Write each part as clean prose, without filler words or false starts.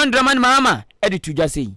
John Dramani Mahama de to dwa sei.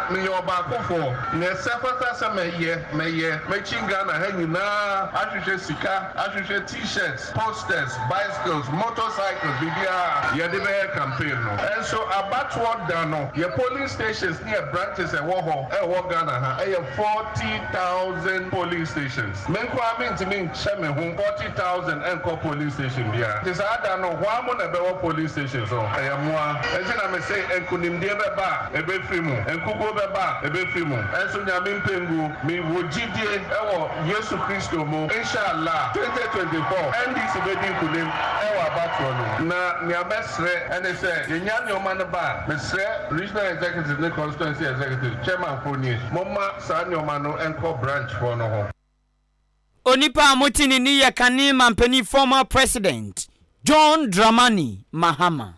Meyɛ ɔbaakofoɔ. Nea ɛsɛ fata sɛ mɛyɛ, mɛyɛ. Mɛkyin Ghana ha nyinaa ahwehwɛ sika, ahwehwɛ T-shirts, posters, bicycles, motorcycles, biribiara yɛde bɛyɛ campaign no. Nso abatoɔ da no, yɛ polling stations ne yɛ branches ɛwɔ hɔ ɛwɔ Ghana ha ɛyɛ 40,000 polling stations. Me nko ara mentumi nkyɛ me ho 40,000 nkɔ polling station biara. Nti saa da no, hwan mo na ɛbɛwɔ polling stations hɔ? Ɛyɛ mmoa. Nti na mese nkunimdie bɛba a, ɛbɛfiri mu. Nkuguo bɛba a, ɛbɛfiri mu. Nso Nyame mpɛ ngu. Me wɔ gyidie wɔ Yesu Kristo mu. Inshallah, 2024, NDC bɛdi nkunim wɔ abatoɔ no mu. Na nea mɛsrɛ ne sɛ, yɛnya nneɛma no ba a, mesrɛ Regional Executives ne Constituency Executives, Chairman foɔ nie, momma saa nneɛma no nkɔ branch foɔ no hɔ. Onipa a mote ne nne yɛ kane mampanin former president John Dramani Mahama.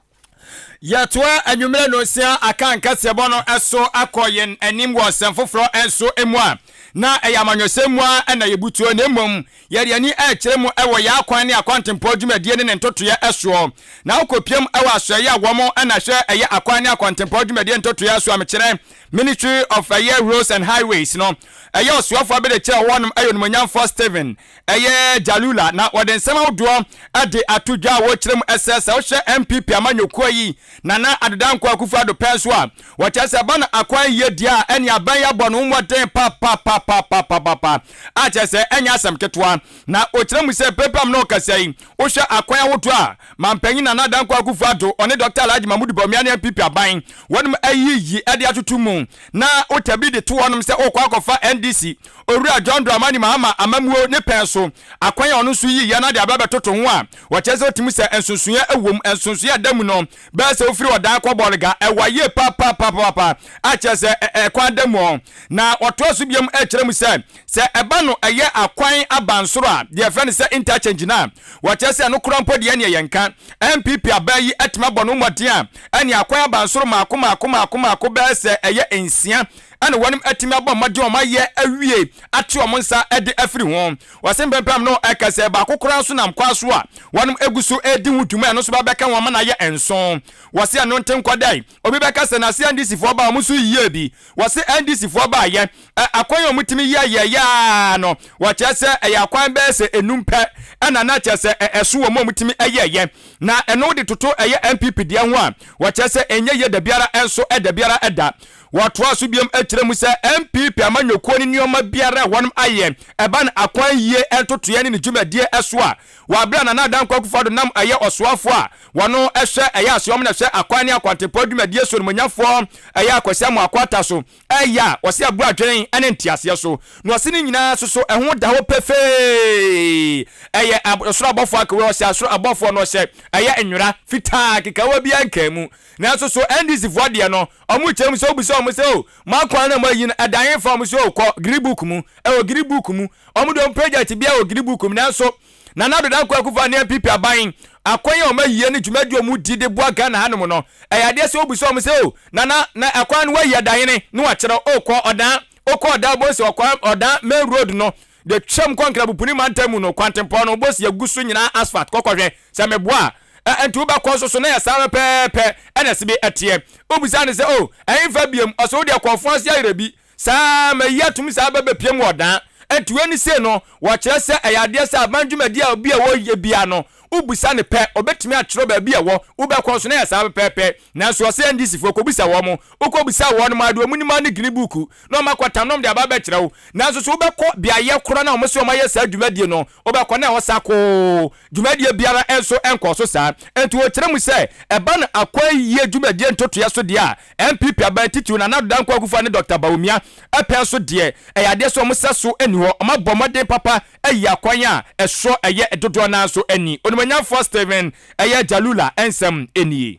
Yɛtoa anwummerɛ nonsia aka nkaseɛbɔ no so akɔ yɛn anim wɔ nsɛm foforɔ nso mu a na ɛyɛ amanyɔsɛm mu ara na yɛbutuo na mmom yɛde ani rekyerɛ mu wɔ yɛn akwan ne akwantempɔn dwumadie ne ne ntotoeɛ soɔ. Na wokɔpiam wɔ asoɛeɛ a wɔn na hwɛ ɛyɛ akwan ne akwantempɔn dwumadie ntotoeɛ so a mekyerɛ Ministry of ɛyɛ Roads and Highways no ɛyɛ ɔsoafoɔ abɛdekyerɛ wɔ hɔnom ɛyɛ Onimuonyamfoɔ Stephen ɛyɛ Jalula na wɔde nsɛm ahodoɔ de ato dwa a wɔkyerɛ mu sɛ sɛ wohwɛ NPP amanyɔkuo yi Nana Addo Dankwa Akufo Addo pɛn so a wɔkyerɛ sɛ ɛba no akwan yie deɛ a ɛne aban yi abɔ no ho mmɔden papapapapapapa a kyerɛ sɛ ɛnyɛ asɛm ketewa na wɔkyerɛ mu sɛ pɛpɛm na ɔkasa yi wohwɛ akwan ahodoɔ a Mampanyin Nana Dankwa Akufo Addo ɔne Dr. Alhaji Mahmoud Bawumia ne NPP aban wɔnom ayiyi de atoto mu na wotabi de to hɔnom sɛ wokɔ akɔfa NDC Owura John Dramani Mahama amammuo ne pɛn so akwan a ɔno nso yiiɛ no de aba bɛtoto ho a, wɔkyerɛ sɛ wotumi sɛ nsonsonoeɛ wɔ mu. Nsonsonoeɛ a ɛda mu no bɛyɛ sɛ wofiri ɔdan kɔ Bolga, ɛwa yie papaapapapa a kyerɛ sɛ ɛkwan da mu. Na wɔtoa so biom kyerɛ mu sɛ, sɛ ɛba no ɛyɛ akwan abansoro a, deɛ yɛfrɛ no sɛ interchange no a, wɔkyerɛ sɛ ɛno koraa mpo deɛ ɛneɛ yɛnka. NPP aban yi atumi abɔ ne ho mmɔden a, ɛneɛ akwan abansoro mmaako mmaako mmaako mmaako bɛyɛ sɛ ɛyɛ nsia ɛna wɔnom atumi abɔ mmɔden wɔn ayɛ awie ate wɔn nsa de afiri ho. Wɔse mpɛmpɛm no ɛka sɛ baako koraa nso nam kwa so a wɔnom egu so redi ho dwuma ɛno nso ba bɛka wɔn ama no ayɛ nson. Wɔse ɛno nte nkɔ dɛn? Obi bɛka sɛ nase NDC foɔ ba wɔn nso yiyɛ bi. Wɔse NDC foɔ ba yɛ akwan a wɔn tumi yɛ yɛ yɛ no wɔkyerɛ sɛ ɛyɛ akwan bɛyɛ sɛ enum pɛ ɛna na kyerɛ sɛ ɛso wɔn a wɔn tumi yɛ yɛ na ɛno de toto ɛyɛ NPP deɛ ho a wɔkyerɛ sɛ ɛnyɛ yie dabiara nso dabiara da. Wɔtoaa so biom kyerɛ mu sɛ NPP amanyɔkuo no nnoɔma biara a wɔnom ayɛ ɛba no akwan yie ntotoeɛ ne ne dwumadie so a wɔ aberɛ a Nana Dankwa Akufo-Addo nam ɛyɛ ɔsoafoɔ a wɔno hwɛ ɛyɛ asoɔm na hwɛ akwan ne akwantempɔn dwumadie so animuonyafoɔ ɛyɛ Akwasi Amoako Atta so ɛyɛ a wɔse abu adwene ne nteaseɛ so na ɔse ne nyinaa soso ɛho da hɔ pefee ɛyɛ ɔsoro abɔfoɔ akewe ɔhyɛ asoro abɔfoɔ no ɔhyɛ ɛyɛ nwera fitaa kekawa biara nkaa mu. Nanso so NDC foɔ deɛ no ɔmo kyerɛ mu sɛ wobisa ɔmo sɛ oh mo akwan na mo ayi no ɛda hefa ɔmo sɛ oh kɔ green book mu ɛwɔ green book mu ɔmo deɛ ɔmo project biara wɔ green book mu nanso Nana Addo Dankwa Akufo ne NPP aban akwan a ɔmo ayie ne dwumadi ɔmo di de boa Ghana hanom no ɛyɛ adeɛ sɛ wobisa ɔmo sɛ oh Nana na ɛkwan no wayi ɛda hene ne wakyerɛ oh kɔ ɔdan okɔ ɔdan wobɛhu sɛ ɔkwan ɔdan main road no de twam kɔ Nkrabupuni mantam mu no kwantempɔn no wobɛhu sɛ yɛgu so nyinaa asphalt kɔkɔhwɛ sɛ meboa a, ɛ, nti wobɛkɔ nso so na yɛ saa pɛpɛɛpɛ ɛna ɛse bi ɛteɛ. Wobisa no sɛ, oh, ɛhefa biom? Ɔse, wodeɛ kɔ ɔfo ase ayerɛ bi. Saa, mayi atom saa bɛbɛpiem wɔ ɔdan. Nti wei ne sei no, wɔkyerɛ sɛ ɛyɛ adeɛ sɛ aban dwumadie a obi a wɔyɛ bia no, wobisa no pɛ, ɔbɛtumi akyerɛ baabi a ɛwɔ. Wobɛkɔ nso na yɛ saa pɛpɛɛpɛ. Nanso ɔse NDC foɔ, kɔbisa wɔn. Wokɔbisa wɔn a, deɛ wɔn nim ara ne Green Book na wɔn akɔtam na wɔn de aba abɛkyerɛ wo. Nanso so wobɛkɔ beaeɛ korɔ no a wɔse wɔayɛ saa dwumadie no, wobɛkɔ na ɛhɔ sakoo. Dwumadie biara nso nkɔɔ so saa. Enti wɔkyerɛ mu sɛ, ɛba no akwan yie dwumadie ntotoeɛ so deɛ a, NPP aban titiriw Nana Addo Dankwa Akufo ne Dɔkta Bawumia pɛn so deɛ, ɛyɛ adeɛ sɛ wɔn sɛso nni hɔ. Wɔabɔ mmɔden papa ayi akwan a ɛsoɔ ɛyɛ dodoɔ no ara nso ani. Onimuonyamfoɔ Stephen ɛyɛ Jalula nsɛm nie.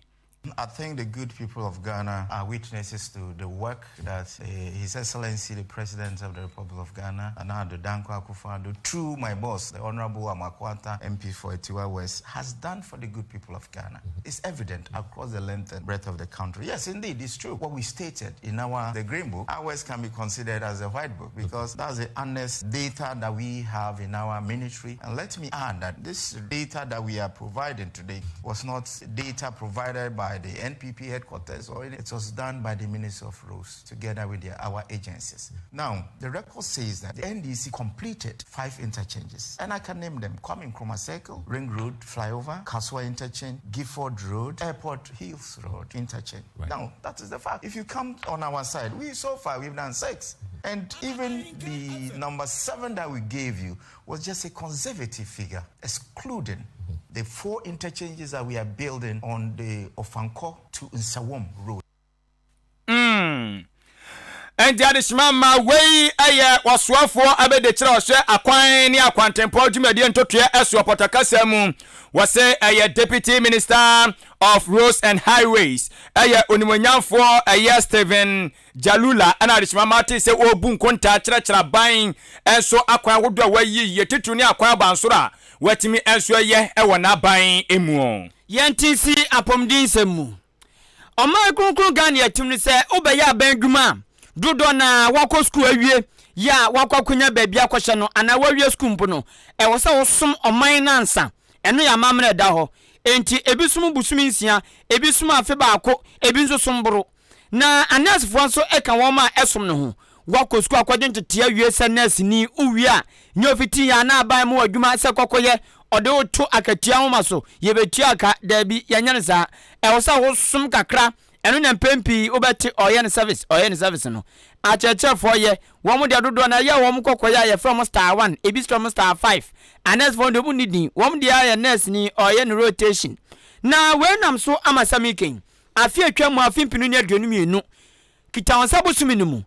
I think the good people of Ghana are witnesses to the work that uh, His Excellency the President of the Republic of Ghana, Nana Addo Dankwa Akufo-Addo, through my boss, the Honorable Amoako-Attah MP for Atiwa West, has done for the good people of Ghana. Mm-hmm. It's evident across the length and breadth of the country. Yes, indeed, it's true. What we stated in our the Green Book, ours can be considered as a white book because that's the honest data that we have in our ministry. And let me add that this data that we are providing today was not data provided by by the NPP headquarters or it was done by the Ministry of Roads together with their, our agencies. Now, the record says that the NDC completed five interchanges, and I can name them: Kwame Nkrumah Circle, Ring Road Flyover, Kasoa Interchange, Gifford Road, Airport Hills Road Interchange. Right. Now, that is the fact. If you come on our side, we so far we've done 6. And even the number 7 that we gave you was just a conservative figure, excluding the 4 interchanges that we are building on the Ofankor to Nsawam Road. Enti adehyema mma, wei yɛ ɔsoafoɔ abɛdekyerɛ ɔhwɛ akwan ne akwantempɔn dwumadie ntotoeɛ ɛsoɔ pɔtɔ kasa mu. Wɔse ɛyɛ Deputy Minister of Roads and Highways, ɛyɛ onimuonyamfoɔ ɛyɛ Stephen Jalula ɛna adehyema mma tee sɛ ɔrebu nkontaa kyerɛkyerɛ aban nso akwan ahodoɔ a wayi yie titiriw ne akwan abansoro a watumi nso ayɛ wɔ n'aban mu. Yɛnte nsi apɔmuden nsɛm mu. Ɔman kronkron Ghana yɛtem no sɛ wobɛyɛ aban adwuma a, dodoɔ no ara woakɔ sukuu awie yɛ a woakɔ akɔnya baabi akɔhyɛ no anaa woawie sukuu mpo no, ɛwɔ sɛ wosom ɔman no ansa. Ɛno yɛ amammerɛ a ɛda hɔ. Enti ebi som bosome nsia, ebi som afe baako, ebi nso som boro. Na anɛɛsefoɔ nso ka wɔn a ɛsom no ho. Woakɔ sukuu akɔgye ntetee awie sɛ nɛɛseni, wowie a, nyɛ ofitii a na aban ma wo adwuma sɛ kɔkɔyɛ, ɔde wo to akatua nwoma so, yɛbɛtua ka, daabi, yɛnyɛ no saa. Ɛwɔ sɛ wosom kakra, ɛno na mpɛn pii wobɛte ɔreyɛ no service, ɔreyɛ no service no. Akyerɛkyerɛfoɔ yɛ, wɔn deɛ dodoɔ no ara ɛyɛ a wɔn kɔkɔyɛ a yɛfrɛ wɔn star one, ebi frɛ wɔn star five. Anɛɛsefoɔ no deɛ wɔn nni din, wɔn deɛ ara yɛ nɛɛseni, ɔreyɛ no rotation. Na wei nam so ama sɛ meka yi, Afe a etwaam mu, afe mpenu ne 22, Kitawonsa bosome no mu,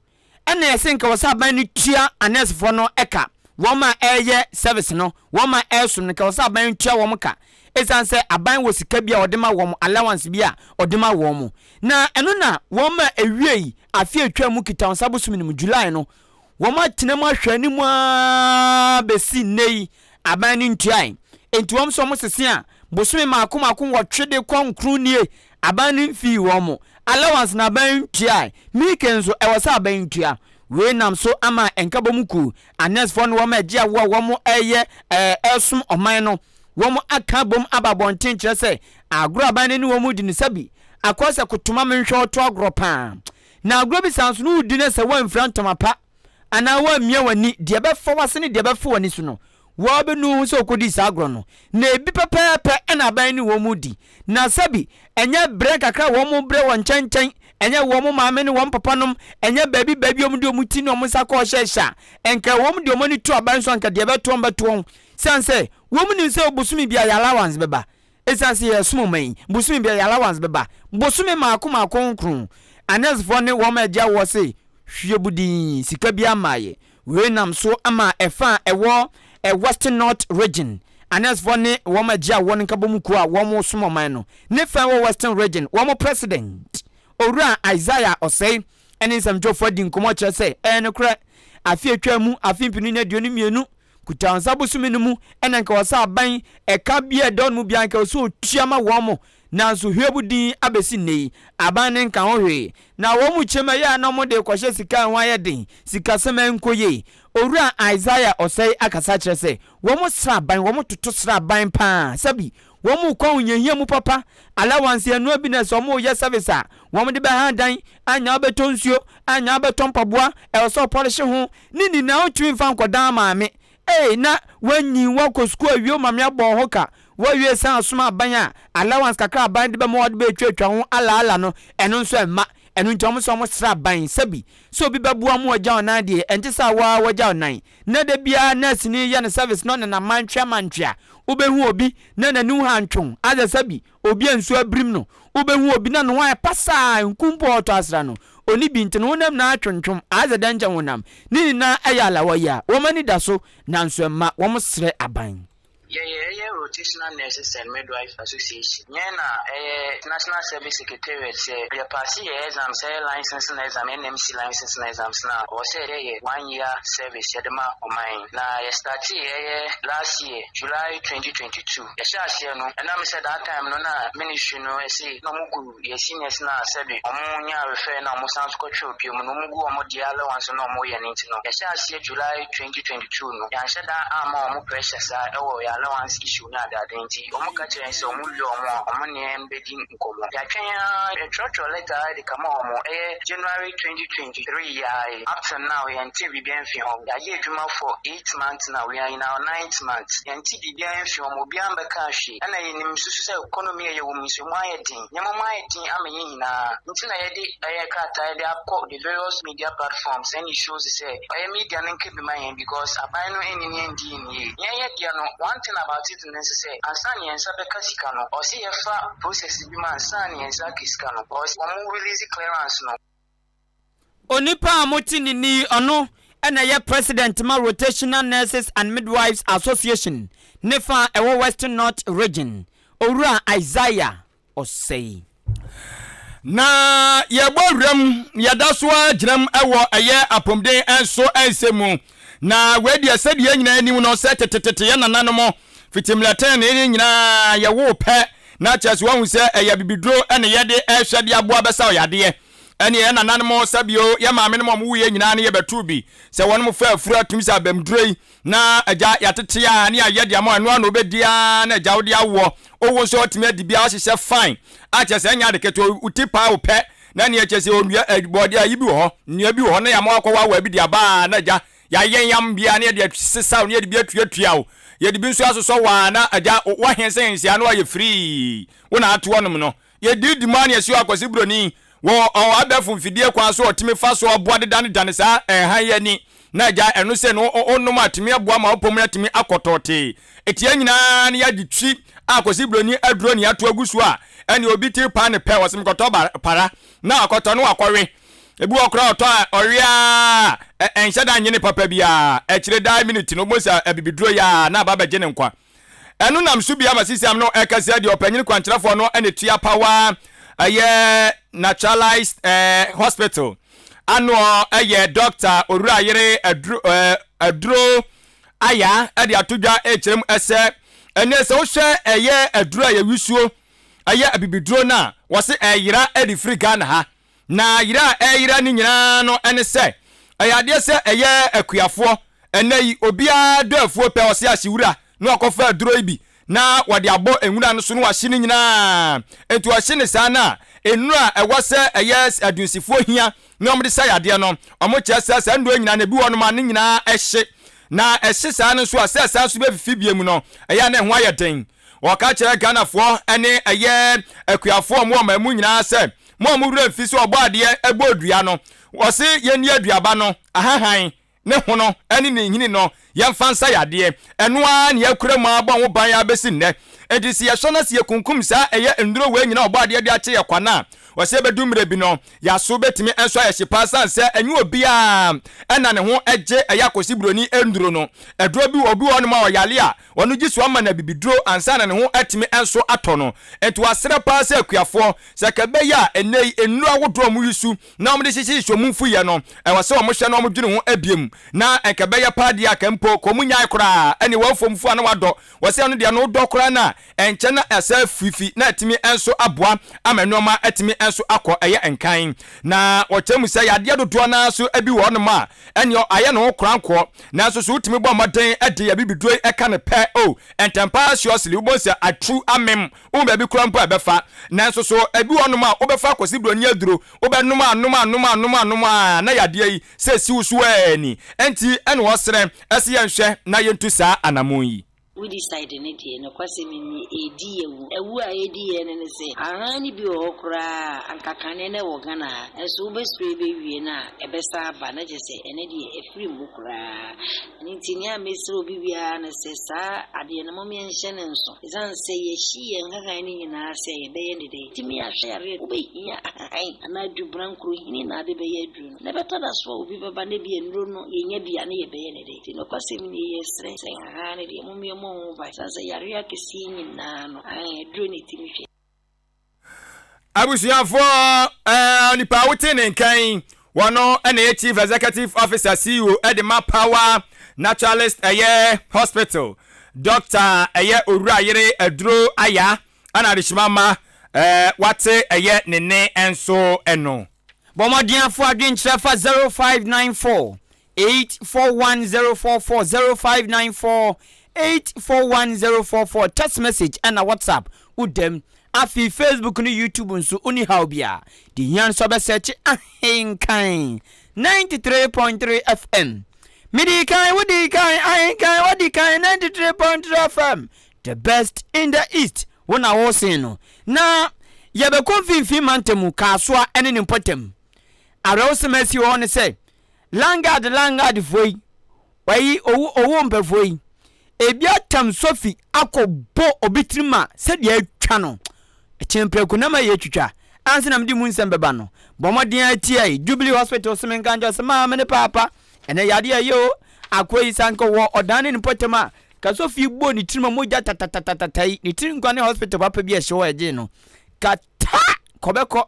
ɛna yɛse nka wɔ sɛ aban no tua anɛɛsefoɔ no ka, wɔn a ɛreyɛ service no, wɔn a ɛresom no, nka wɔ sɛ aban no tua wɔn ka, ɛsiane sɛ aban wɔ sika bi a ɔde ma wɔn, allowance bi a ɔde ma wɔn. Na ɛno na wɔn a ɛwiei afe a etwaam mu Kitawonsa bosome no mu, July no, Wɔatena mu ahwɛ anim ara bɛsi nnɛ yi, aban no ntuae. Enti wɔn nso wɔsese a, bosome mmaako mmaako nwɔtwe de kɔ nkron nie, aban no mfii wɔn. Allowance na aban ntuae. Mike nso, ɛwɔ sɛ aban tua. Wei nam so ama Nkabom Kuo, anɛsfoɔ ne wɔn a ɛgye awoɔ a wɔreyɛ ɛɛ resom ɔman no, wɔn aka abom aba abɔnten kyerɛ sɛ agorɔ a aban no ne wɔn redi no sɛbi akɔyɛ sɛ kotoma menhwɛ ɔto agorɔ paa. Na agorɔ bi saa nso no wodi no sɛ woamfira ntama pa anaa woammia w'ani, deɛ ɛbɛfa w'ase ne deɛ ɛbɛfa w'ani so no, woara bɛnu wo ho sɛ wokɔdii saa agorɔ no. Na ebi pɛpɛɛpɛ na aban ne wɔn redi. Na sɛbi, ɛnyɛ brɛ kakra a wɔbrɛ wɔ nkyɛnkyɛn, ɛnyɛ wɔn maame ne wɔn papanom, ɛnyɛ baabi baabi a wɔde wɔn ti ne wɔn nsa kɔ hyɛhyɛ a, nka wɔn de wɔn ani to aban so a, nka deɛ ɛbɛto wɔn bɛto wɔn. Siane sɛ wɔnim sɛ bosome biara yɛn allowance bɛba, Esiane sɛ yɛresom ɔman yi, bosome biara yɛn allowance bɛba. Bosome mmaako mmaako nkron, anɛɛsefoɔ ne wɔn a ɛgye awoɔ se hwie budii, sika biara mmaeɛ. Wei nam so ama ɛfa a ɛwɔ Western North Region, anɛɛsefoɔ ne wɔn a ɛgye awoɔ no nkabom kuo a wɔresom ɔman no, ne fa a ɛwɔ Western Region, wɔn President, Owura Isaiah Osei ne nsɛmtwerɛfoɔ adi nkɔmmɔ kyerɛ sɛ ɛyɛ nokorɛ, afe a ɛtwaa mu, afe 2022, Kutaansa bosome no mu na nka ɔsɛ aban ɛka bi a ɛda ɔno mu biara nka ɔsɛ ɔtua ma wɔn mo, nanso Hiob din abɛsi nnɛ yi, aban no nka ho hwee. Na wɔn mu kyɛm ɛyɛ a na wɔn de rekɔhyɛ sika a ɛho ayɛ den, sikasɛm a ɛnkɔ yie. Owura Isaiah Osei akasa akyerɛ sɛ wɔn sra aban, wɔn toto sra aban paa, sɛbi wɔn rekɔ ahohiahia mu papa, allowance ɛnoa bi na sɛ wɔn reyɛ service a wɔn de bɛha dan, anya wobɛtɔ nsuo, anya wobɛtɔ mpaboa, ɛwɔ sɛ ɔpɔlehye ho, Ne nyinaa wontumi mfa nkɔdan maame. Ei na wanyin wakɔ sukuu awie wo maame abɔ wo ho ka wawie san asoma aban a allowance kakra aban de bɛma wo de bɛtwatwa ho alaala no ɛno nso ɛmma ɛno nti wɔn sɛ wɔn srɛ aban sɛbi sɛ obi bɛboa mo agya wo nan deɛ ɛnte sɛ wo ara wagya wo nan na da biara nurse ni yɛ no service na ɔnenam mantwea mantwea wobɛhu obi na n'ani ha ntwon asɛ sɛbi Obi a nsu abirim no, wubehu obi na ne ho ayɛ pasaa, nku mpo a ɔtɔ asra no, onni bi nti ne honam nyinaa atwentwem, ayɛ sɛ dɛnkyɛm honam. Ne nyinaa yɛ alawa yi a wɔn ani da so, nanso ɛmma wɔsrɛ aban. Yɛyɛ ɛyɛ Rotational Nurses and Midwives Association. Yɛn na ɛyɛ National Service Secretariat sɛ yɛ paase yɛ exams ɛyɛ licensing exam, NMC licensing exams no a, ɔwɔ sɛ yɛyɛ one year service yɛde ma ɔman. Na yɛ startee ɛyɛ last year July 2022. Yɛhyɛɛ aseɛ no, ɛnam sɛ that time no na ministry no se na ɔmo gu yɛn seniors no a sɛbe ɔmo nyaa refer na ɔmo san so kɔtwerɛ bio mu no ɔmo gu ɔmo deɛ allowance no na ɔmo yɛ no nti no, yɛhyɛɛ aseɛ July 2022 no, yɛanhyɛ da amma ɔmo pressure saa ɛwɔ yɛn allowance issue ne adeade nti wɔn ka kyerɛ yɛn sɛ wɔn wie wɔn a wɔn ne yɛn bɛdi nkɔmmɔ. Yɛatwɛn ara, yɛtwerɛtwerɛ letter ara de kama wɔn, ɛyɛ January 2023 yi ara yi, up till now yɛntee biribiara mfii hɔ. Yɛayɛ adwuma for 8 months now, we are in our ninth month, yɛnte biribiara mfii wɔn, obiara mbɛkaa hwee. Ɛna yɛnim nso so sɛ economy a yɛwɔ mu nso, emu ayɛ den, nneɛma mu ayɛ den ama yɛn nyinaa. Nti na yɛde ɛyɛ krataa yɛde akɔ the various media platforms ɛne shows sɛ ɔyɛ media no nka bi ma yɛn because aban no ɛnni ne yɛn di yɛn yie. Yɛn yɛ deɛ no, one thing about it ne nso sɛ ansa na yɛn nsa bɛka sika no, ɔsɛ yɛfa process bi mu ansa na yɛn nsa aka sika no because wɔn release clearance no. Onipa a mote ne nne yi, ɔno na ɛyɛ President ma Rotational Nurses and Midwives Association ne fa a ɛwɔ Western North Region, Owura Isaiah Osei. Na yɛbɔ wuram, yɛda so ara gyina mu wɔ ɛyɛ apɔmuden nso nsɛm mu. Na wei deɛ sɛdeɛ yɛn nyinaa nim no sɛ tetetete yɛn nananom fiti mmerɛ tenenee nyinaa yɛwoo pɛ na kyerɛ sɛ wɔahu sɛ ɛyɛ abibiduro na yɛde ɛrehwɛ de aboa bɛsa ɔyadeɛ. Ɛne yɛn nananom sɛbio yɛn maame nom a wɔwuiɛ nyinaa no yɛbɛtoo bi sɛ wɔnom fa afuru atum sɛ abamduro yi na agya yɛatete a ne ayɛ de ama ɛno a na wobɛdi a na agya wode awoɔ owo nso ɔtumi adi bi a ɔhyehyɛ fine akyɛ sɛ ɛnyɛ ade ketewa wo ti paa wo pɛ na neɛ kyɛ sɛ onua bɔɔde ayi bi wɔ hɔ nnua bi wɔ hɔ na yɛama wakɔ wawa bi de aba a na agya yɛayɛ yam bia na yɛde sesaw na yɛde bi atuatua wo yɛde bi nso asosɔ waa na agya wahensehense ano ayɛ firii wo na ato ɔnom no Yɛdidi mu ara na yɛsi Akwasi Broni wɔ abɛɛfo mfidie kwan so a ɔtumi fa so boa de danedane saa hann yi ani na agya ɛno sɛ no wonom a tumi aboa ma wopɔ mu no atumi akɔ tɔɔtee. Eti yɛn nyinaa no yɛagye twi a Akwasi Broni aduro ne ato agu so a ɛne obi tiri paa ne pɛ ɔse mekɔtɔ para na wakɔtɔ no wakɔwe. Ebi wɔ koraa ɔtɔ a ɔwe a ɛnhyɛ da nye ne papa biara akyire daa minute no wobɛhu sɛ abibiduro yi a na aba abɛgye ne nkwa. Ɛno nam so bi ama sisiam no ɛka sɛ deɛ ɔpanyin kwankyerɛfoɔ no na ɛtua pawa ɛyɛ naturalized eh, hospital anoɔ ɛyɛ Dɔkta Owura Yere Aduro, eh, Aduro Aya ɛde ato dwa ɛkyerɛ mu ɛsɛ ɛnɛ sɛ wohwɛ ɛyɛ aduro a yɛwisuo ɛyɛ abibiduro no a wɔse ɛyera ɛde firi Ghana ha. Na yera a ɛreyera no nyinaa no ne sɛ, ɛyɛ adeɛ sɛ ɛyɛ akuafoɔ. Ɛnnɛ yi, obiara dɔ afuo pɛ, ɔse ahye wura na wakɔfa aduro yi bi na wɔde abɔ nwura no so na wahye no nyinaa. Enti ɔhye no saa no a, nnuro a ɛwɔ sɛ ɛyɛ adunsifoɔ hia na wɔde sa yadeɛ no, wɔkyerɛ sɛ saa nnuro nyinaa no, ebi wɔ hɔnom a ne nyinaa hye. Na ɛhye saa no nso a, sɛ ɛsan nso bɛfifi bio no, ɛyɛ a na ɛho ayɛ den. Wɔka kyerɛ Ghanafoɔ ne ɛyɛ akuafoɔ a wɔwɔ ɔman mu nyinaa sɛ, mo a mo werɛ mfi sɛ Ɔbɔadeɛ bɔɔ dua no, ɔse yɛnni aduaba no, ahahan, ne hono ne ne nhini no, yɛmfa nsa yadeɛ. Ɛno ara na yɛakura mu abɔ ho ban ara bɛsi nnɛ. Enti sɛ yɛhwɛ na sɛ yɛkunkum saa ɛyɛ nnuro wei nyinaa a Ɔbɔadeɛ de akyɛ yɛn kwa no a, ɔsɛ ɛbɛdu mmerɛ bi no, yɛn aso bɛtumi nso ayɛ hye paa sane sɛ ɛnyɛ obiara na ne ho gye ɛyɛ akosi buroni nnuro no. Aduro bi wɔ obi wɔ hɔnom a ɔyare a, Ɔno gye so ama no abibiduro ansa na ne ho atumi nso atɔ no. Enti wɔasrɛ paa sɛ akuafoɔ, sɛ ɛka ɛbɛyɛ a ɛnnɛ yi nnuro ahodoɔ a wɔyi su na wɔde hyehyehye wɔn mfuiɛ no, ɛwɔ sɛ wɔhwɛ na wɔdwene ho biom. Na ɛnka ɛbɛyɛ paa deɛ a, ka mpo ka wɔnnyae koraa. Ɛnneɛ wɔn afuom fuo a na wɔadɔ, wɔsɛ ɛno deɛ no wodɔ koraa no a, ɛnkyɛ na ɛsɛ afifi na atumi nso aboa ama nneɛma atumi nso akɔ ɛyɛ nkan. Na wɔkyerɛ mu sɛ yadeɛ dodoɔ no ara so bi wɔ hɔnom a, ɛnneɛ ayɛ ne ho korankoɔ. Nanso so wotumi bɔ mmɔden de abibiduro yi ka no pɛ? Oh, ntɛmpa ara seriously, wobɛhu sɛ atru amem, wohu baabi koraa mpo a ɛbɛfa. Nanso so ebi wɔ hɔnom a wobɛfa akɔsi buroni aduro, wobɛnom anom anom anom anom a na yadeɛ yi sɛ ɛsi wo so ara ni. Enti ɛna wɔsrɛ sɛ yɛnhwɛ na yɛntu saa anammɔn yi. Weedicide no deɛ, nokwasɛm ni, ɛredi yɛn awu. Awu a ɛredi yɛn no ne sɛ, ahan no bi wɔ hɔ koraa a, anka kane na ɛwɔ Ghana ha, nso wobɛspray bɛwie no a, ɛbɛsan aba, na kyerɛ sɛ ɛno deɛ ɛfiri mu koraa. Ɛno nti nea mesrɛ obi biara ne sɛ, saa adeɛ no mom yɛnhyɛ no nso. Ɛsiane sɛ yɛahyi yɛn nhahan no nyinaa sɛ yɛbɛyɛ ne dɛn, tumi ahwɛ yareɛ no, wobɛhia ahahan anaa dubran kuro hini na ade bɛyɛ aduro no. Na ɛbɛtɔ da so a obi bɛba na ebia nnuro no yɛnya bi a na yɛbɛyɛ ne dɛn. Nti nokwasɛm nie yɛsrɛ sɛ Aane deɛ mommue mo ho ban, ɛsiane sɛ yareɛ akɛseɛ yi nyinaa no, aane, aduro na ɛtumi hwɛ. Abusuafoɔ, eh, nipa a wote ne nka yi, wɔno na ɛyɛ Chief Executive Officer, CEO, de ma Power Naturalist ɛyɛ Hospital, Doctor ɛyɛ Owura Yere Aduro Aya, ɛna adehyema ma eh, wate ɛyɛ ne nne nso no. Bɔ mmɔden afo adwenkyerɛ fa 0594 841044 0594. 841044 text message ɛna WhatsApp wodam. Afei Facebook ne YouTube nso woni haw biara. Deɛ hia nso bɛsɛkye Ahenkan 93.3 FM. Medi kan, wodi kan, Ahenkan, wadi kan 93.3 FM. The best in the East. Wo na wosen no. Na yɛbɛkɔ Mfimfini Mantam, Kasoa ne ne mpɔtam. Awerɛhosɛm asi wɔ hɔ ne sɛ, Landguard landguardfoɔ yi, wɔyi owu owu mpɛfoɔ yi, ebi atam sofi akɔbɔ obi tirim a sɛdeɛ atwa no. Ɛkyɛn prɛko nam a yɛtwitwa. Ansa na mede mu nsɛm bɛba no, bɔ mmɔden atia yi Jubilee Hospital so menka nkyerɛ sɛ maame ne paapa ɛnɛ yadeɛ ɛyɛ o. Akoa yi sanka wɔ ɔdan ne ne mpɔtam a ka sofi bɔ ne tirim a mogya tatatatata yi ne tiri nkwa ne hospital papa bi a ɛhyɛ hɔ ɛgye no kata kɔbɛkɔ.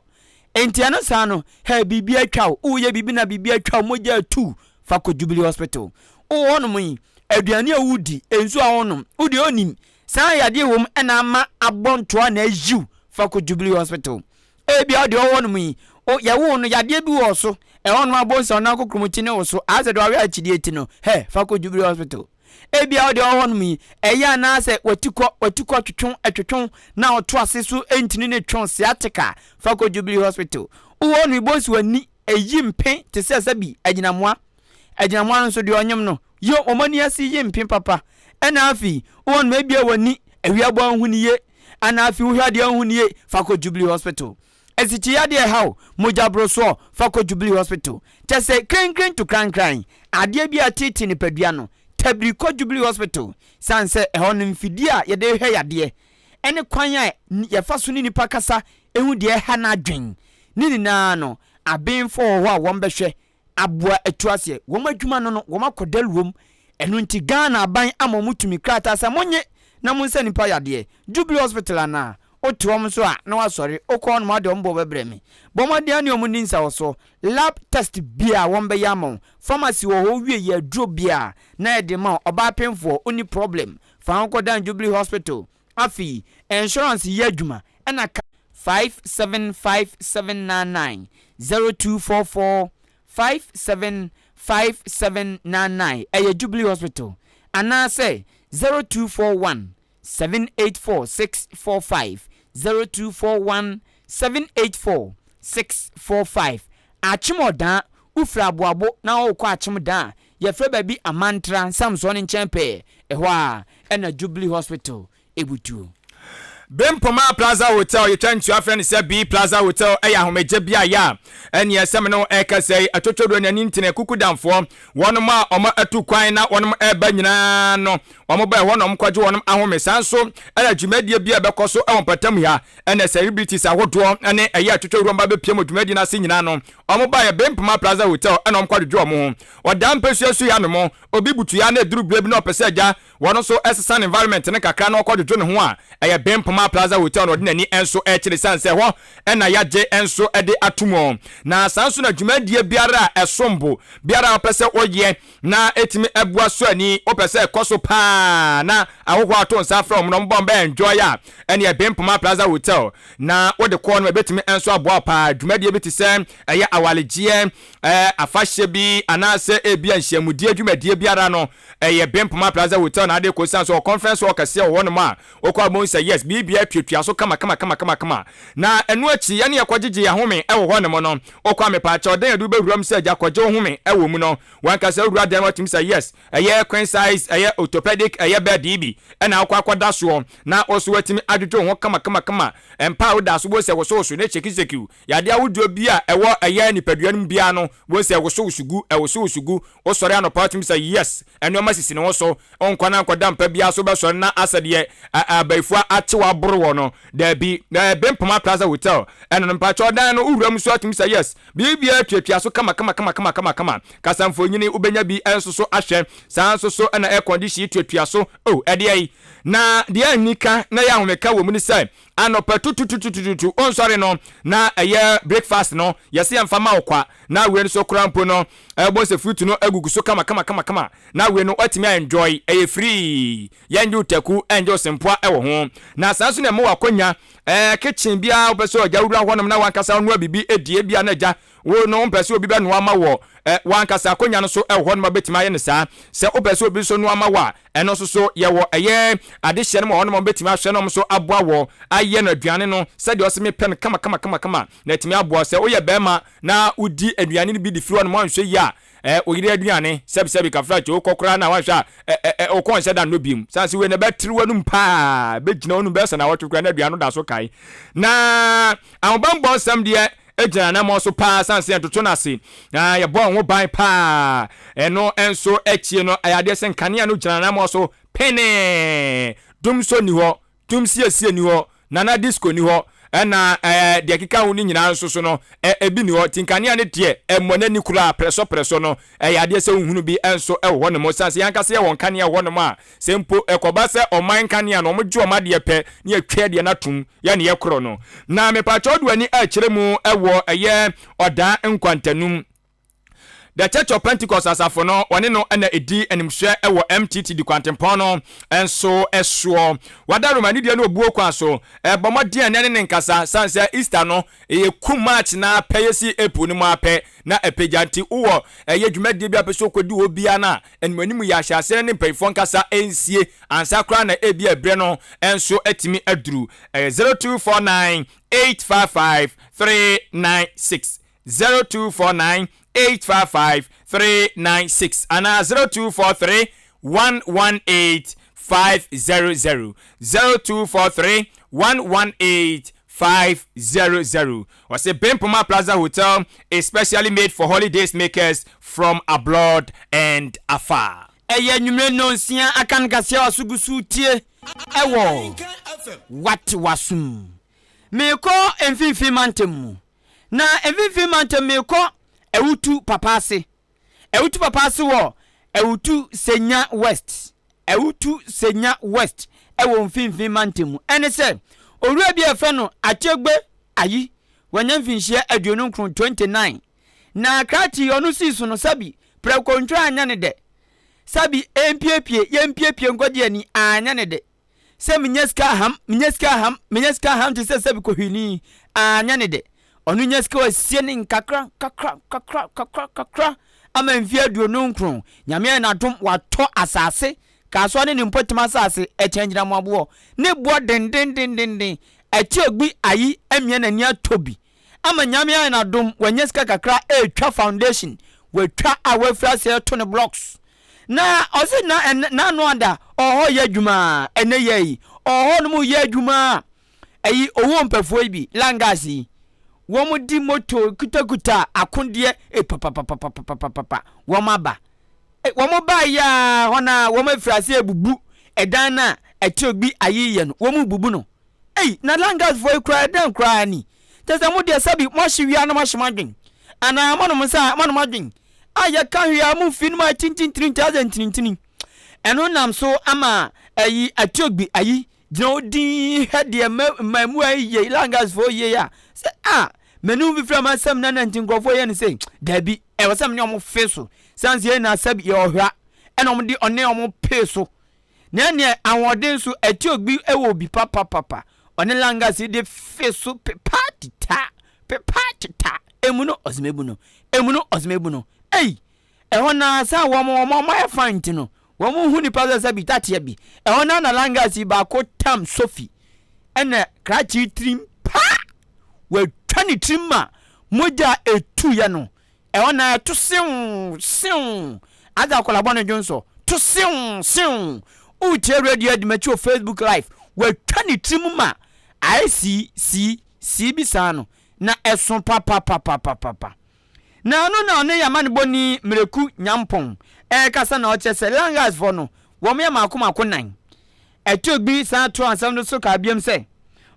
Enti ɛno saa no, hɛ biribi atwa wo, woyɛ biribi na biribi atwa wo, mogya atu, fa kɔ Jubilee Hospital. Wowɔ hɔnom yi, aduane a wodi, nsuo a wonom, wode onim saa yadeɛ wɔ mu ɛna ama abɔ ntoa na ayiw, fa kɔ Jubilee Hospital. Ebia wode ɔwɔ hɔnom yi, yɛwoo no yadeɛ bi wɔ so, ɛhɔ nom abɔ nsa ɔnan kokromoti ne wo so, asɛ de wawe akyidie ti no, hɛ fa kɔ Jubilee Hospital. Ebia wo deɛ ɔwɔ hɔnom yi, ɛyɛ anaasɛ w'atikɔ, w'atikɔ twetwe, ɛtwetwe na ɔto ase so ntini ne two sciatica, fa kɔ Jubilee Hospital. Wowɔ hɔnom yi, bohu sɛ w'ani ɛyi mpe te sɛ sɛbi agyinamoa. Agyinamoa no nso deɛ ɔnyem no, yɛ wɔn ani ase yi mpe papa. Ɛna afei, wowɔ hɔnom ebia w'ani, awia bɔ a wonhu no yie, ɛna afei wohwɛ adeɛ a wonhu no yie, fa kɔ Jubilee Hospital. Asikyi yadeɛ ɛha wo, mogya borosoɔ, fa kɔ Jubilee Hospital. Kyɛ sɛ krenkren to krankran, adeɛ bi a ɛteetee nipadua no, tabiri kɔ Jubilee Hospital. Sane sɛ ɛhɔ no mfidie a yɛde hwɛ yadeɛ ne kwan a yɛfa so ne nipa kasa hu deɛ ɛha n'adwen ne nyinaa no, abenfoɔ wɔ hɔ a wɔbɛhwɛ aboa atu aseɛ. Wɔn adwuma no no, wɔn akɔ dawurom. Ɛno nti Ghana aban ama wɔn tumi krataa sɛ monye na monsa nipa yadeɛ. Jubilee Hospital anaa? Wote wɔn nso a na wasɔre, wokɔ hɔnom a wode wɔn boɔ bɛbrɛ me. Bɔ mmɔden ara ne wɔn nni nsawɔsoɔ. Lab test biara wɔn bɛyɛ ama wo. Pharmacy wɔ hɔ wowie yɛ aduro biara na yɛde ma wo. Ɔbaa pemfoɔ wonni problem fa ho kɔdan Jubilee Hospital. Afei insurance yɛ adwuma ɛna ka. 575799 0244 575799 ɛyɛ Jubilee Hospital anaasɛ 0241 784 645 0241 784 645. Akyem Ɔdaa, wofiri Aboabo na worekɔ Akyem Da a, yɛfrɛ baabi Amantra Nsamsoɔ no nkyɛn pɛɛ, ɛhɔ ara ɛna Jubilee Hospital ebutuo. Bempoma Plaza Hotel, yɛtwa ntua frɛ no sɛ B Plaza Hotel, yɛ ahomegye beaeɛ a ɛneɛ sɛ me ne wo ɛrekasa yi, atwotwoduro ne ani ntene akukudamfoɔ, wɔnom a wɔn atu kwan na wɔnom ɛreba nyinaa no, wɔn ba ɛhɔ na wɔn kɔgye wɔnom ahome. Saa nso ɛna dwumadie bi a ɛbɛkɔ so wɔ mpɔtam ha, ɛna celebrities ahodoɔ ne ɛyɛ atwotwoduro ba bɛpie mu dwumadie no ase nyinaa no, wɔn ba yɛ Bempoma Plaza Hotel ɛna wɔn kɔdwodwo wɔn ho. Ɔdaa mpasua so yi anom, obi butu ya na ɛduru berɛ bi na ɔpɛ sɛ agya Wɔn nso sesa ne environment no kakra na ɔkɔ dwodwo ne ho a, ɛyɛ Bempoma Plaza Hotel na ɔde n'ani nso rekyere esiane sɛ ɛhɔ na yɛagye nso de ato mu. Na saa nso na dwumadie biara a ɛsom bo biara a wopɛ sɛ woyɛ na ɛtumi boa so ani, wopɛ sɛ ɛkɔ so paa na ahohoɔ ato nsa afrɛ wɔn na wɔn ba wɔn bɛ enjoy a, ɛneɛ Bempoma Plaza Hotel na wode kɔ no ɛbɛtumi nso aboa wo paa. Dwumadie bi te sɛ ɛyɛ awaregyeɛ, afahyɛ bi anaasɛ ebia nhyiamudie dwumadie biara no, Ɛyɛ Bempoma Plaza Hotel na ade kɔ osiane sɛ ɔwɔ conference hall kɛseɛ wɔ hɔnom a wokɔ a wobɛhu sɛ yes biribiara tuatua so kama kama kama kama kama. Na ɛno akyi yɛne yɛkɔgyegye yɛn ahome wɔ hɔnom no wokɔ a mepaakyɛw dɛn ade wobɛwura mu sɛ agya kɔgye wo home wɔ mu no wankasa wowura dan mu atumi sɛ yes ɛyɛ queen size ɛyɛ orthopedic ɛyɛ bed yi bi ɛna wokɔ akɔda soɔ na wo so watumi adwodwo wo ho kama kama kama mpa a woda so wobɛhu sɛ wosowoso na ɛkyɛkikyɛki wo yadeɛ ahodoɔ bi a ɛwɔ ɛyɛ nipadua no mu biara no wobɛhu sɛ ɛwosowoso gu ɛwosowoso gu. Wosɔre anɔpa a wotumi sɛ yes, nneɛma sisi ne ho so, wonkɔ na nkɔda mpa biara so wobɛsɔre na asɛ deɛ abayifoɔ akye wo aboro wɔ no. Daabi, Bempoma Plaza Hotel ɛno no mpakyɛw dan no wowura mu so atumi sɛ yes, biribiara tuatua so kama kama kama kama kama kama. Kasamfoonyini wobɛnya bi nso so ahwɛ, saa nso so na air condition yi tuatua so, oh ɛdeɛ yi. Na deɛ anika na ɛyɛ ahomeka wɔ mu ne sɛ anɔpa tutututututu wonsɔre no na ɛyɛ breakfast no yɛse yɛmfa ma wo kwa. Na wei nso koraa mpo no, wobɛhu sɛ fruit no agugu so kama kama kama kama. kamakama na wei no watumi a enjoy, ɛyɛ free, yɛngye wo taku, ɛngye wo sempoa ɛwɔ ho. Na saa nso na ɛma wakonya ɛɛ kitchen biara wopɛ sɛ ɔgya wura hɔnom na wankasa wonoa biribi edi, ebia na agya wo no wompɛ sɛ obi bɛnoa ama wɔ ɛ wankasa akonya no so ɛwɔ hɔnom a wobɛtumi ayɛ no saa. Sɛ wopɛ sɛ obi nso noa ma wo a, ɛno nso so yɛwɔ ɛyɛ adehyeɛ no ma hɔnom a wɔbɛtumi ahwɛ na wɔn nso aboa wɔ ayɛ no aduane no sɛdeɛ ɔsɛ mepɛ no kama kama kama kama na atumi aboa. Sɛ woyɛ bɛrima na wodi aduane no bi de firi hɔnom anhwɛ yie a, ɛ wo yere aduane sɛbisɛbi kafra kye wokɔ koraa na wanhwɛ a ɛ ɛ wokɔ nhyɛ da nnɔ biom sane sɛ wei na ɛbɛtere w'anum paa, bɛgyina w'anum bɛyɛ sɛ nawɔtwe koraa na aduane no da so kae. Na ahobammɔ nsɛm deɛ gyina anammɔn so paa sane sɛ yɛntoto no ase na yɛbɔ ho ban paa. Ɛno nso akyie no ɛyɛ adeɛ sɛ nkanea no gyina anammɔn so penee, dum nso nni hɔ, Tum siesie nni hɔ, Nana disco nni hɔ, ɛna ɛɛ deɛ ɛkeka ho no nyinaa nso so no, ɛ ebi nni hɔ. Nti nkanea no deɛ, ɛmmɔ n'ani koraa, prɛsɔprɛsɔ no, ɛyɛ adeɛ sɛ wohunu bi nso wɔ hɔnom. Ɛsiane sɛ yɛn ankasa yɛwɔ nkanea wɔ hɔnom a, sɛ mpo ɛkɔba sɛ ɔman nkanea no, wɔgye wɔn adeɛ pɛ, na yɛatwa deɛ no atom, yɛn na yɛkorɔ no. Na mepakyɛ wode w'ani rekyerɛ mu wɔ ɛyɛ Ɔdaa Nkwantanum. The Church of Pentecost asafo no, wɔne no na ɛdi animhwɛ wɔ MTTD kwantempɔn no nso soɔ. Wada Roma anidie ne obuo kwan so bɔ mmɔden a ne ne nkasa, sane sɛ Easter no ɛyɛ kum March no ara pɛ, yɛsi April no mu ara pɛ na ɛpagya, nti wowɔ ɛyɛ dwumadie bi a wopɛ sɛ wokɔdi hɔ biara no a, animuanimu yɛ ahyɛaseɛ no ne mpanyinfoɔ nkasa nsie ansa koraa na ebia ɛberɛ no nso atumi aduru. Ɛyɛ 0249 855 396. 0249 855 396 anaa 0243 118 500, 0243 118 500. Ɔse Bempoma Plaza Hotel is specially made for holidays makers from abroad and afar. Ɛyɛ anwummere nnɔnsia aka no kaseɛ a waso gu so retie ɛwɔ Wate W'asom. Merekɔ Mfimfini Mantam mu. Na Mfimfini Mantam merekɔ Awutu Papa ase. Awutu Papa ase wɔ Awutu Senya West. Awutu Senya West ɛwɔ Mfimfini Mantam mu. Ɛne sɛ, owura bi a yɛfrɛ no Akyegbe Ayi, wanya mfinhyia 29, 29. Na krakye ɔno sii so no, sɛbi, prɛkontwa anyɛ ne dɛ. Sɛbi, ɛmpiepie, yɛmpiepie nkɔgye ani, anyɛ ne dɛ. Sɛ menya sika aham, menya sika aham, menya sika aham te sɛ sɛbi kɔhwini, anyɛ ne dɛ. Ɔno nya sika wasie ne nkakra, nkakra, nkakra, nkakra, nkakra ama mfeɛ 29. Nyame ayɛ n'adom, watɔ asase, Kasoa ne ne mpɔtam asase, ɛkyɛn gyinamoaboɔ, ne boɔ dendendendenden. Atiogbi ayi amia n'ani atɔ bi ama Nyame ayɛ n'adom, wanya sika kakra ɛretwa foundation, watwa a wafiri aseɛ reto ne blocks. Na ɔse na ɛnɛ n'ano ada ɔwɔ hɔ yɛ adwuma a ɛnɛ yɛ yi ɔwɔ hɔ nom yɛ adwuma a ɛyi owó mpɛfoɔ yi bi langas yi wɔn di moto kutakuta akodeɛ e papapapapapapa wɔn aba e, wɔn ba yɛ a hɔ na wɔn afiri ase ebubu ɛdan na ɛte obi ayeyɛ no wɔn bubu no. Ei na langas foɔ yi koraa ɛdɛn koraa ni? Kyerɛ sɛ mo deɛ sɛbi moahye wia na moahye mo adwen anaa moanom nsa a moanom adwen a yɛka hwee a mo mfi no mu ayɛ tintintirinti ayɛ sɛ ntinintini. Ɛno nam so ama ayi Atiogbi ayi gyina hɔ dinn hwɛ deɛ mmaamua yi yɛ langas foɔ yie a sɛ a m'anim fifiri a m'asɛm na nanti nkurɔfoɔ yɛ no sei daabi ɛwɔ sɛ me ne ɔmo fe so sane sɛ yɛn nyinaa sɛbi yɛ ɔhwa ɛna ɔmo de ɔne ɔmo pee so. Na ɛneɛ ahoɔden so Atiogbi wɔ bi papapapa. Ɔne Langas yi de fe so pepa tita, pepa tita. Emu no ɔsem ebu no, emu no ɔsem ebu no. Ei! Ɛhɔ naa sɛ wɔn wɔn wɔn ayɛ fine nti no, wɔn hu nipa sɛ sɛ bi tateɛ bi. Ɛhɔ naa na Langas yi baako tam Sophie ɛna krakye tirim pa! Watwa ne tirim ma mogya a etuiɛ no Ɛhɔ na ɛto sew sew. Adze akwadaa bɔ ne dwonsɔ. To sew sew. Woretie radio adi m'akyi wɔ Facebook live. Watwa ne tirim ma ayɛ sii sii sii bi saa no. Na ɛso papapapapapa. Na ɔno na ɔne Yamanebɔni Mireku Nyampong ɛrekasa na ɔkyerɛ sɛ Langasfoɔ no wɔn yɛ mako mako nan. Atiogbi san toaa nsɛm no so kaa biom sɛ,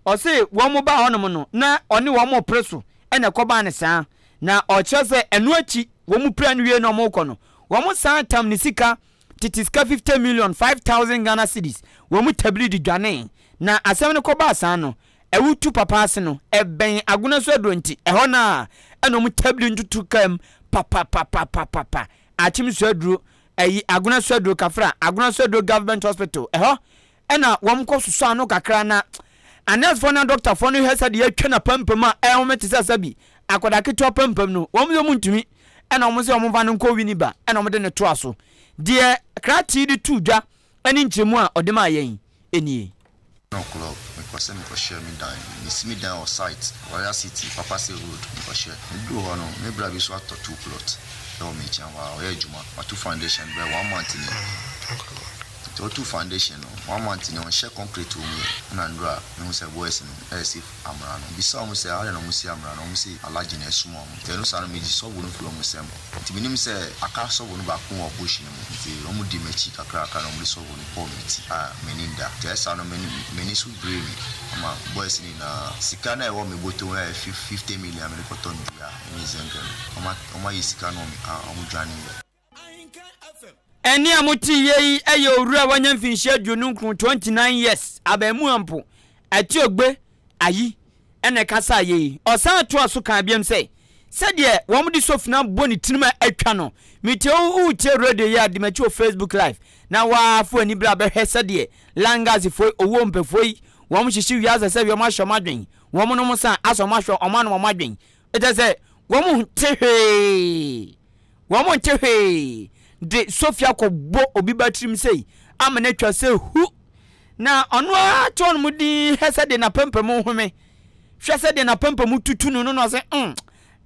ɔse wɔn baa hɔnom no na ɔne wɔn repere so na ɛkɔbaa no saa. Na ɔkyerɛ sɛ ɛno akyi wɔn pira no wie na wɔrekɔ no, wɔn san tam ne sika, tete sika 50 million, 5,000 Ghana cedis, wɔn tabiri de dwanee. Na asɛm no kɔbaa saa no, Awutu papa ase no, ɛbɛn Agona so aduro nti, ɛhɔ no ara na wɔn tabiri ntutu kaa mu papapapapapa. Akyem so aduro. ayi Agona Suaduro Kafra, Agona Suaduro Government Hospital, ɛhɔ ɛna wɔn kɔ sosɔ ano kakra na anɛɛsefoɔ ne adɔktafoɔ no hwɛ sɛdeɛ atwa n'apampam a ɛhome te sɛ sɛbi akwadaa ketewa pampam no, wɔn deɛ wɔn ntumi, ɛna wɔn sɛ wɔn mfa no nkɔ Winneba, ɛna wɔn de no toa so. Deɛ krakye de too dwa ne nkyerɛmu a ɔde maa yɛn nie. O'clock mekɔ sɛ mekɔhyɛ me dan mesi me dan wɔ site Warrior City Papase road mekɔhyɛ meduru hɔ no me bra bi nso atɔ two plot wɔ me nkyɛn hɔ a ɔyɛ adwuma watu foundation bɛyɛ one month ni nti ɔtu foundation no one month ni ɔnhyɛ concrete wɔ mu yɛ ɛna nnura mehu sɛ boys no ɛresi amena no mebisa wɔn sɛ adɛn na wɔsi amena no wɔn se Alhaji na ɛsoma wɔn nti ɛno saa no megye sɔbo no firi wɔn nsam nti menim sɛ aka sɔbo no baako wɔ bush no mu nti wɔn di m'akyi kakrakra na wɔde sɔbo no bɔɔ me ti a m'ani nda nti ɛyɛ saa no m'ani m'ani so biree me ama boys no nyinaa sika no a ɛwɔ me bɔtɔ mu a ɛyɛ 50 million a mede kɔtɔ nnua ne zɛnkɛ no wɔn wɔayi sika no wɔ me a wɔn dwaneeɛ. Ɛnne a mote yɛ yi yɛ owura a wanya mfinhyia 29, 29 years, abaamua mpo, Atiogbe Ayi na ɛkasaa yɛ yi. Ɔsan toa so kaa biom sɛ, Sɛdeɛ wɔde sofina bɔ ne tirim a atwa no, metie wo woretie radio yi a, di m'akyi wɔ Facebook live na woa fa w'ani bra bɛhwɛ sɛdeɛ Langasfoɔ yi, owuo mpɛfoɔ yi, wɔn hyehye wiase sɛ wɔn ahyɛ wɔn adwen, wɔn nom sa asɛ wɔn ahwɛ wɔn anom wɔn adwen, kyerɛ sɛ wɔn nte hwee. Wɔnte hwee de Sofia kɔbɔ obi ba tirim sei ama no atwa sɛ hu. Na ɔno ara te hɔnom dinn hwɛ sɛdeɛ n'apampam home, hwɛ sɛdeɛ n'apampam tutu no no na ɔsɛ mm,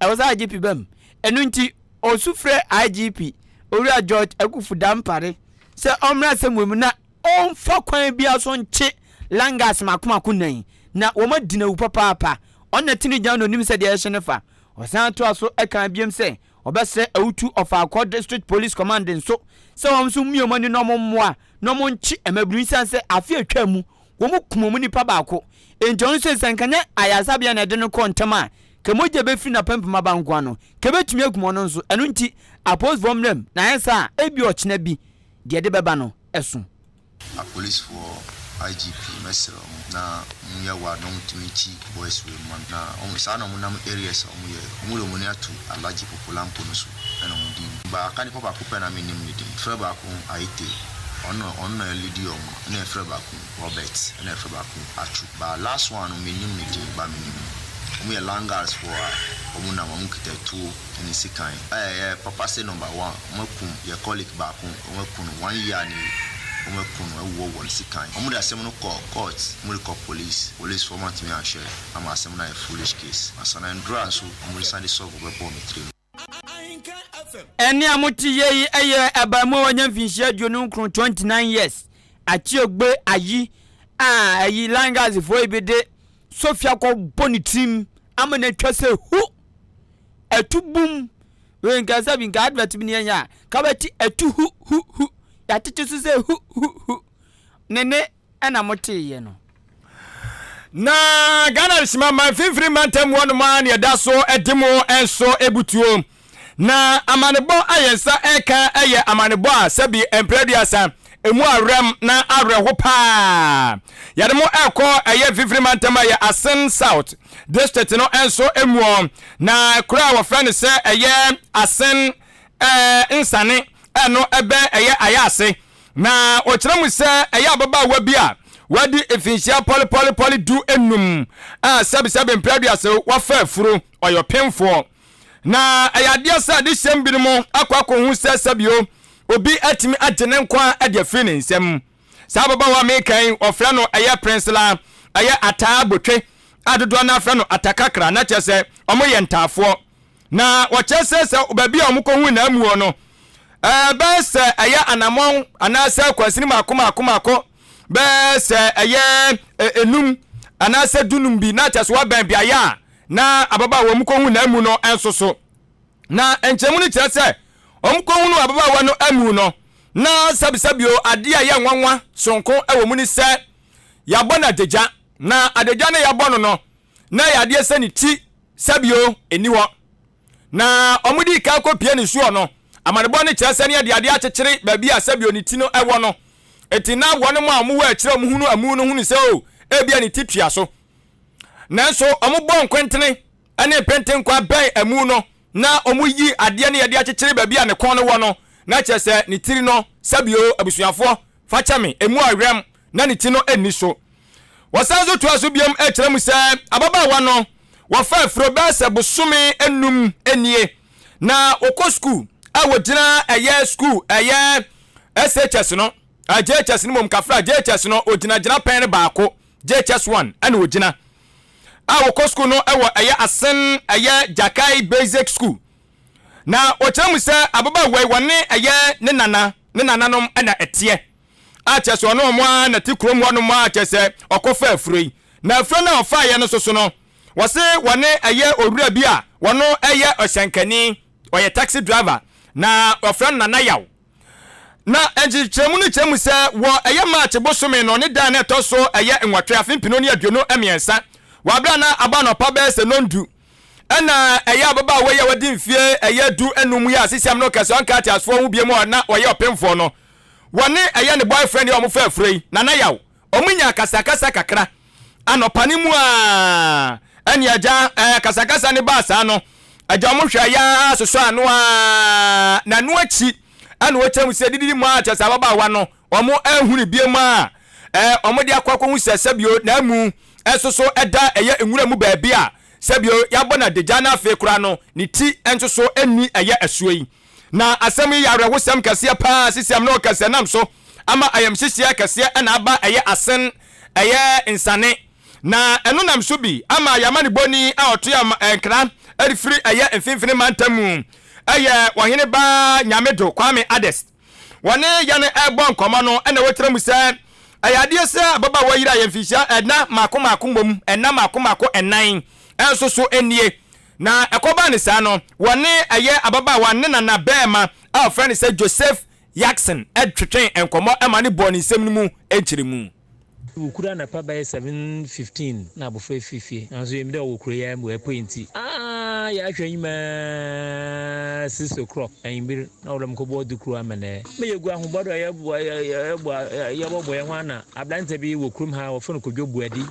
ɛwɔ sɛ IGP ba mu. Ɛno nti ɔsu frɛ IGP, Owura George Akuffo Dampare sɛ ɔmmra asɛm wei mu na ɔmfa kwan biara so nkye Langas mako mako nnan na wɔadi no awu papaapa. Ɔno na ɛte ne gya na ɔnim sɛdeɛ ɛhye no fa. Ɔsan toa so kaa biom sɛ ɔbɛsrɛ Awutu Ɔfaakɔ District Police Command nso sɛ wɔn nso mmue wɔn ani na wɔn mmoa na wɔn nkye mmabunu yi sane sɛ afe a atwam mu wɔn kum wɔn nipa baako enti ɔno nso sɛ nka nyɛ ayaresabea na ɛde no kɔɔ ntɛm a ka mogya bɛfiri n'apampam aba nkoa no ka ɛbɛtumi akum ɔno nso. Ɛno nti apolisifoɔ mmra mu na ayɛ saa a ebia ɔkyena bi deɛ ɛde bɛba no ɛso. Apolicefoɔ, IGP mɛsrɛ ɔmo na ɔmo nyɛ ward na ɔmo tumi nkyi boys wei mma me na ɔmo saa na ɔmo nam areas a ɔmo yɛ ɔmo de ɔmo ani ato Alhaji Popolampo no so ɛna ɔmo di ba aka nipa baako pɛ na me nim ne din yɛfrɛ baako Ayite ɔno na ɔno na ɛlidi ɔmo ɛna yɛfrɛ baako Robert ɛna yɛfrɛ baako Atsu ba last one no me nim ne din ba me nim no ɔmo yɛ Langars foɔ a ɔmo nam ɔmo kita tuo ne sekan a ɛyɛ papa se number one ɔmo akum yɛ colleague baako ɔmo aku no one year ni ɔmo aku no awuwɔ wɔ no sekan ɔmo de asɛm no kɔ court ɔmo de kɔ police police foɔ ɔmo antumi anhwɛ ama asɛm no ayɛ foolish case ansa na ndura nso ɔmo de san de sɔbo bɛbɔɔ me tirim. Ɛnne a mote yɛ yi yɛ abaamua a wanya mfinhyia 29, 29 years, Achiogbe Ayi a ayi Langas foɔ yi bi de sofia kɔbɔ ne tirim ama no atwa sɛ hu. Atu bum. Wei nka sɛ bi nka advert bi ne yɛnyɛ a, ka bɛte atu hu hu hu. Yɛatete so sɛ hu hu hu. Ne ne ɛna moteeɛ no. Na Ghana Adesima man mfimfini mantam hɔ nom ara na ɛda so de mo nso butuo. Na amanebɔ a yɛn nsa ɛka yɛ amanebɔ a sɛbi mprɛduasa emu awerɛm na awerɛho paa. Yɛde mo ɛkɔ ɛyɛ mfimfini mantam a ɛyɛ Asin South District no nso muɔ. Na kuro a wɔfrɛ no sɛ ɛyɛ Asin ɛɛ Nsane ɛno ɛbɛn ɛyɛ Ayaase. Na ɔkyerɛ mu sɛ ɛyɛ ababaawa bi a wadi mfinhyia pɔlepɔlepɔle 15 a sɛbesɛbe mprɛ aduasa wafa afuro, ɔyɛ ɔpemfoɔ. Na ɛyɛ adeɛ sɛ adehyɛm binom akɔ akɔhu sɛ sɛbio obi atumi agye ne nkwa de afiri ne nsam. Saa ababaawa a meka yi, wɔfrɛ no ɛyɛ Prinsila, ɛyɛ Ataa Botwe a dodoɔ no ara frɛ no Atakakra, na kyerɛ sɛ wɔyɛ ntaafoɔ. Na wɔkyerɛ sɛ sɛ baabi a wɔkɔhuu n'amuo no, ɛbɛyɛ sɛ ɛyɛ anammɔn anaasɛ kwansini mako mako mako bɛyɛ sɛ ɛyɛ enum anaasɛ dunum bi, na kyerɛ sɛ wɔabɛn beaeɛ a na ababaawa wɔn kɔhu n'amu no nso so. Na nkyɛmu no kyerɛ sɛ wɔn kɔhunu ababaawa no amu no, na sɛbisɛbio adeɛ a ɛyɛ nwanwa sononko wɔ mu ne sɛ yɛabɔ no adagya, na adagya no yɛabɔ no no, na ɛyɛ adeɛ sɛ ne ti sɛbio nni hɔ. Na wɔdii kan kɔpie ne soɔ no, amanebɔ no kyerɛ sɛ ne yɛde adeɛ akyekyere baabi a sɛbio ne ti no wɔ no. Enti na wɔn a wɔwɔ akyire a wɔhunu amu no hunu sɛ o, ebia ne ti tua so. Nanso wɔbɔɔ nkwentene ne mpentenkwa bɛn amu no na wɔyii adeɛ no yɛde akyekyere baabi a ne kɔn no wɔ no. na kyerɛ sɛ ne tiri no, sɛbio abusuafoɔ, fa kyɛ me, ɛmu awɛm na ne ti no nni so. Wɔsan nso toa so biom kyerɛ mu sɛ ababaawa no wɔfa afuro bɛyɛ sɛ bosome nnum nie na wɔkɔ sukuu a wɔgyina ɛyɛ sukuu ɛyɛ SHS no JHS no mmom kafra JHS no wɔgyina gyinapɛn no baako JHS 1 ɛna wɔgyina a wɔkɔ sukuu no ɛwɔ ɛyɛ Asen ɛyɛ Gyakai Basic School na wɔkyerɛ mu sɛ ababaawa yi wɔne ɛyɛ ne nana ne nananom ɛna ɛteɛ a kyerɛ sɛ ɔne wɔn ara na ɛte kurom hɔnom a kyerɛ sɛ ɔkɔfa afuro yi. Na afuro no a ɔfaeɛ no nso so no, wɔse wɔne ɛyɛ owura bi a wɔno ɛyɛ ɔhyɛnkani, ɔyɛ taxi driver, na wɔfrɛ no Nana Yaw. Na nkyekyerɛmu no kyerɛ mu sɛ wɔ ɛyɛ March bosome no ne da a na ɛtɔ so ɛyɛ nwɔtwe afe mpenu ne 23 wɔ aberɛ a na abɔ anɔpa bɛyɛ sɛ nɔndu ɛna ɛyɛ ababaawa yi a wadi mfie ɛyɛ 15 yi a sisiam no kɛsɛ ɔnka ateasefoɔ ho biom a na ɔyɛ ɔpemfoɔ no Wɔne ɛyɛ ne boyfriend yi a wɔfa afuro yi, Nana Yaw, wɔn nya akasakasa kakra anɔpa no mu a, ɛne agya ɛɛ akasakasa no baa saa no, agya wɔn hwɛ ya sosɔ ano a, na ɛno akyi ɛna wɔkyerɛ mu sɛ dididi mu a kyerɛ sɛ ababaawa no wɔn ɛnhu ne bie mu a, ɛɛ wɔn de akɔ akɔhu sɛ sɛbio na amu ɛnso so ɛda ɛyɛ nwura mu baabi a sɛbio yɛabɔ no adagya na afei koraa no ne ti nso so ɛnni ɛyɛ asuo yi. Na asɛm yi yɛ awerɛhosɛm kɛseɛ paa sisiam ne ɔkɛseɛ nam so ama ayamhyehyeɛ kɛseɛ na aba ɛyɛ asen ɛyɛ nsane na ɛno nam so bi ama y'amanebɔni a ɔtoa nkra de firi ɛyɛ mfimfini mantam mu ɛyɛ ɔhene ba Nyamedo Kwame Adest wɔne yɛn ɛrebɔ nkɔmmɔ no na wɔkyerɛ mu sɛ ɛyɛ adeɛ sɛ ababaawa yiri ayɛ mfinhyia ɛna mako mako mmom ɛna mako mako ɛnan ɛnso so nie Na ɛkɔbaa no saa no, wɔne ɛyɛ ababaawa ne nana barima a wɔfrɛ no sɛ Joseph Jackson twetwee nkɔmmɔ ma no bɔɔ ne nsɛm no mu nkyerɛmu. Wokura anapa bɛyɛ 7:15 na abofra efi fie, naaso yenyim dɛ ɔwɔ kurow yi ara mu, oepuei ntsi aah yɛahwɛ enyim ara six o'clock ewimbir na ɔwɔ dɛ mokɔbɔ ɔdo kurow amanɛɛ. Me yegu ahoboa do a yɛbɔbɔ hɛnho ana aberantsɛ bi wɔ kurom ha wɔfrɛ no Kodwo Buadi.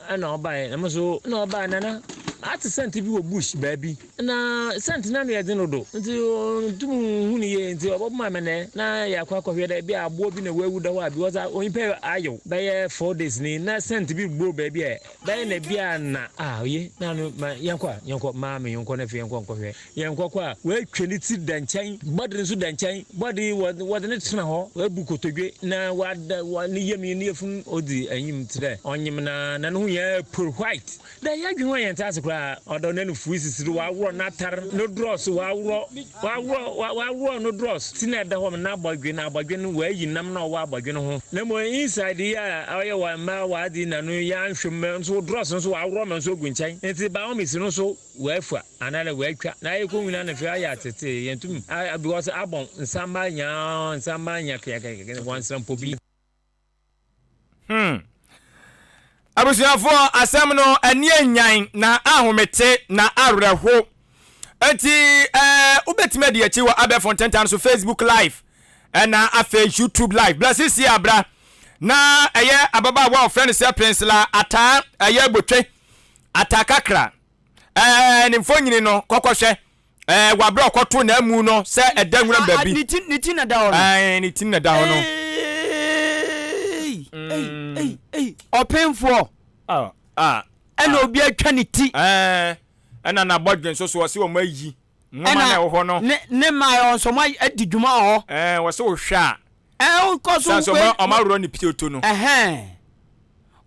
Ɛna ɔbaeɛ, na me nso na ɔbaeɛ, Nana, ate scent bi wɔ bush baabi, na scent no ano yɛ den dodo, nti ɔntum nhu no yie, nti ɔbɛbɔ me amanneɛ na yɛakɔ akɔhwɛ dɛ ebi a aboa bi na wawu da hɔ a, because onipa ayew bɛyɛ 4 days ni, na scent bi rebɔ baabi a bɛyɛ na bi a na ah oye, na no ma yɛnkɔ a, yɛnkɔ, maa me yɛnkɔ na afei yɛnkɔ nkɔhwɛ. Yɛnkɔ kɔ a, wɔatwa ne ti da nkyɛn, bɔde nso da nkyɛn, bɔde wɔde no tena hɔ, wɔabu kotodwe na wada ne yam ne yafunu odzi enyim tse dɛ ɔnyem na na no ho nyinaa pur white. Dɛ yɛdwen ho a yɛnntse ase koraa, ɔda n'anufui sisi do, ɔaworɔ n'atar, no drɔs, ɔaworɔ, ɔaworɔ, ɔaworɔ no drɔs, tsi na ɛda hɔ no n'abɔdwe, n'abɔdwe no oeyi nam na ɔwɔ abɔdwe no ho, na mbom inside yi a ɔyɛ wɔ mbaa wɔadze yi na no yɛannhwɛ mu, nso drɔs no so ɔaworɔ ma nso ogu nkyɛn, ntsi by all means no so Woefua anaadɛ woetwa na ekohun ana afei ayɛ atsetsee yenntum a because abɔn nsamba nyaa nsamba nyɛkɛnyɛkɛnyɛkɛ wɔnnsera mpo bi. Hmm. Abusuafoɔ, asɛm no ani anyan na ahomete na awerɛho. Enti ɛɛ wobɛtumi adi akyi wɔ abɛɛfo ntentan so Facebook live ɛna afei YouTube live. Bla sisi abra na ɛyɛ ababaawa a wɔfrɛ no sɛ Prinsila Ataa ɛyɛ Botwe Atakakra, ɛɛ ne mfonyini no kɔkɔhwɛ ɛɛ wɔ abere a ɔkɔto n'amu no sɛ ɛda nwuram baabi. Ne ti ne ti na da hɔ no. Ɛɛ ne ti na da hɔ no. Ei ei ei ɔpemfoɔ. Ah ah. Ɛna obi atwa ne ti. Ɛɛ ɛna n'abɔdwe nso so ɔsi wɔn ayi nwoma na ɛwɔ hɔ no. Ne ne mmaa yɛ ɔnso wɔn adi dwuma wɔ hɔ. Ɛɛ wɔsi wohwɛ a. Ɛɛ wokɔ so. Sanso wɔn aworɔ ne pioto no. Ɛhɛn.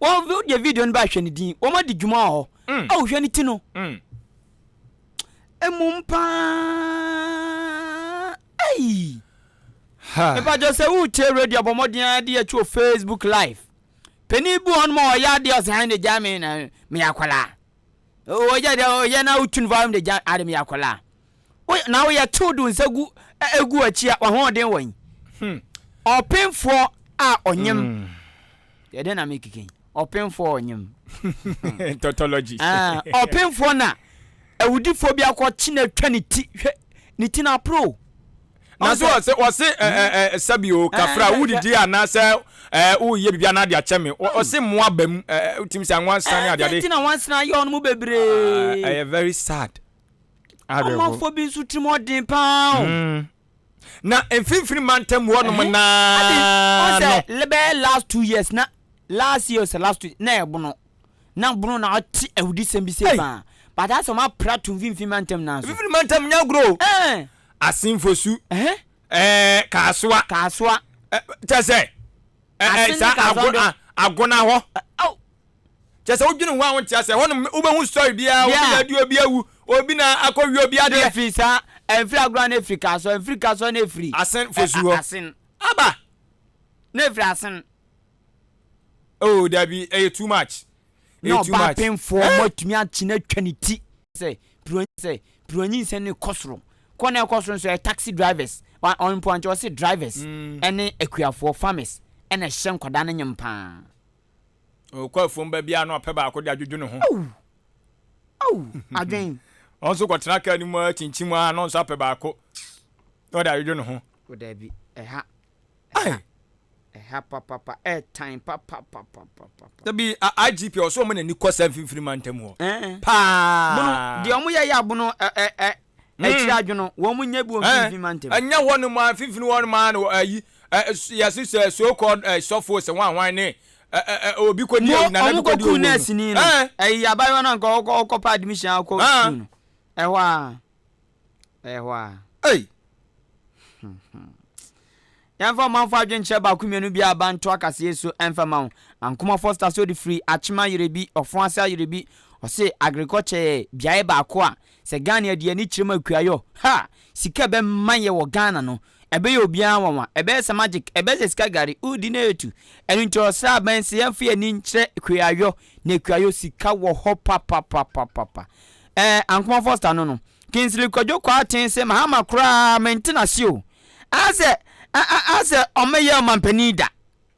Wɔn deɛ video no ba hwɛ ne din. Wɔn adi dwuma wɔ hɔ. Mm. A wohwɛ ne ti no. Mm. Emum paa. Ei. Mepakyɛ sɛ woretie radio abɔ mmɔden ara de akyi wɔ Facebook live. Panin bi wɔ hɔ nom a ɔyɛ adeɛ ɔsɛ han de gya me na meyɛ akwadaa. Ɔyɛ deɛ ɔyɛ na wotu no fa de gya ade meyɛ akwadaa. Na woyɛ tew de wo nsa gu egu akyi a wahoɔden wɔ yi. Hmm. Ɔpemfoɔ a ɔnyem. Hmm. Yɛde na mekeke yi. Ɔpemfoɔ a ɔnyem. Tautology. Ah, ɔpemfoɔ na awudifoɔ bi akɔkye na atwa ne ti hwɛ ne ti na aporo. Na so ɔse ɔse ɛɛ sɛbi o kafra wudidi anaasɛ ɛɛ woyɛ biribi anaa de akyɛ me ɔse mmoa ba mu ɛɛ wotumi sɛ anwansena ne adeade. Ɛɛ ti na nwansena yɛ ɔno mu bebree. Ɛyɛ very sad. Awerɛho. Ɔmanfoɔ bi nso tirim ɔden paa o. Na mfimfini mantam hɔnom naa no. Ɔsɛ bɛyɛ last 2 years na last year sɛ last 2 na ɛbono na bono na ɔte awudisɛm bi sɛ paa, but asɛ ɔmo apra to mfimfini mantam naa so. Mfimfini mantam nya agorɔ. Assin Fosu. Kasoa. Kasoa. Kyɛ sɛ saa Agona hɔ. Kyɛ sɛ wodwene ho a, wonte asɛ hɔnom wobɛhu story biara, obi na adi obi awu, obi na akɔwie obi adeɛ. Efiri saa ɛnfiri Agona na efiri Kasoa, ɛnfiri Kasoa na efiri. Assin Fosu hɔ. Assin. Aba. Na efiri Assin. Oh dabi, ɛyɛ too much. Na ɔbaa pemfoɔ mo atumi akyi na atwa ne ti sɛ pironi nsɛn ne kɔ soro kɔ na ɛkɔ soro nso ɛyɛ taxi drivers ɔn mpo ankyɛ ɔse drivers ɛne akuafoɔ, farmers, ɛna ɛhyɛ nkwadaa no nyem paa. Ɔkɔ afuom ba biara na ɔpɛ baako de adwodwo ne ho. Awu awu adwen. Ɔno nso kɔtena kaa no mu a kyinkyim a na ɔnso apɛ baako na ɔde adwodwo ne ho. O dabi, ɛha ɛha ɛha papapa, ɛtan papapapapa. Dabi, IGP ɔsɛ ɔmo n'ani kɔ saa mfimfini mantam hɔ paa. Bono deɛ ɔmo yɛ yɛ abono ɛ ɛ ɛ akyiri adwono wɔn mo nya bi wɔ mfimfini mantam. Ɛnyɛ hɔ nom a, mfimfini hɔ nom a na ayi yɛse sɛ so called sɔfo sɛ hwan hwan ne obi kɔ di nana bi kɔ di owu no. Nurse ni no ɛyi abayewa no anka ɔkɔ ɔkɔ pa admission akɔ school no, ɛhɔ a ɛhɔ a. Ei. Yɛmfa ɔmanfo adwenkyerɛ baako mmienu bi aba nto akaseɛ so ɛmfa ma wo. Ankoma Foster sɛ ɔde firi Akyema Yerɛbi, Ɔfo ase Ayerɛbi, ɔse agriculture yɛ beaeɛ baako a sɛ Ghana yɛde ani kyerɛ mu akuayɔ, ha! Sika ɛbɛma yɛ wɔ Ghana no, ɛbɛyɛ obiara nwanwa, ɛbɛyɛ sɛ magic, ɛbɛyɛ sɛ sika gari, wodi na ɛtu. Ɛno nti ɔsrɛ aban sɛ yɛmfa yɛn ani nkyerɛ kuayɔ, na akuayɔ sika wɔ hɔ papapapapapa. Ɛɛ Ankoma Foster no no, Kingsley Kwadwo Kwarteng se Mahama koraa mente n'ase o. Asɛ asɛ ɔmmɛyɛ ɔmampanin da.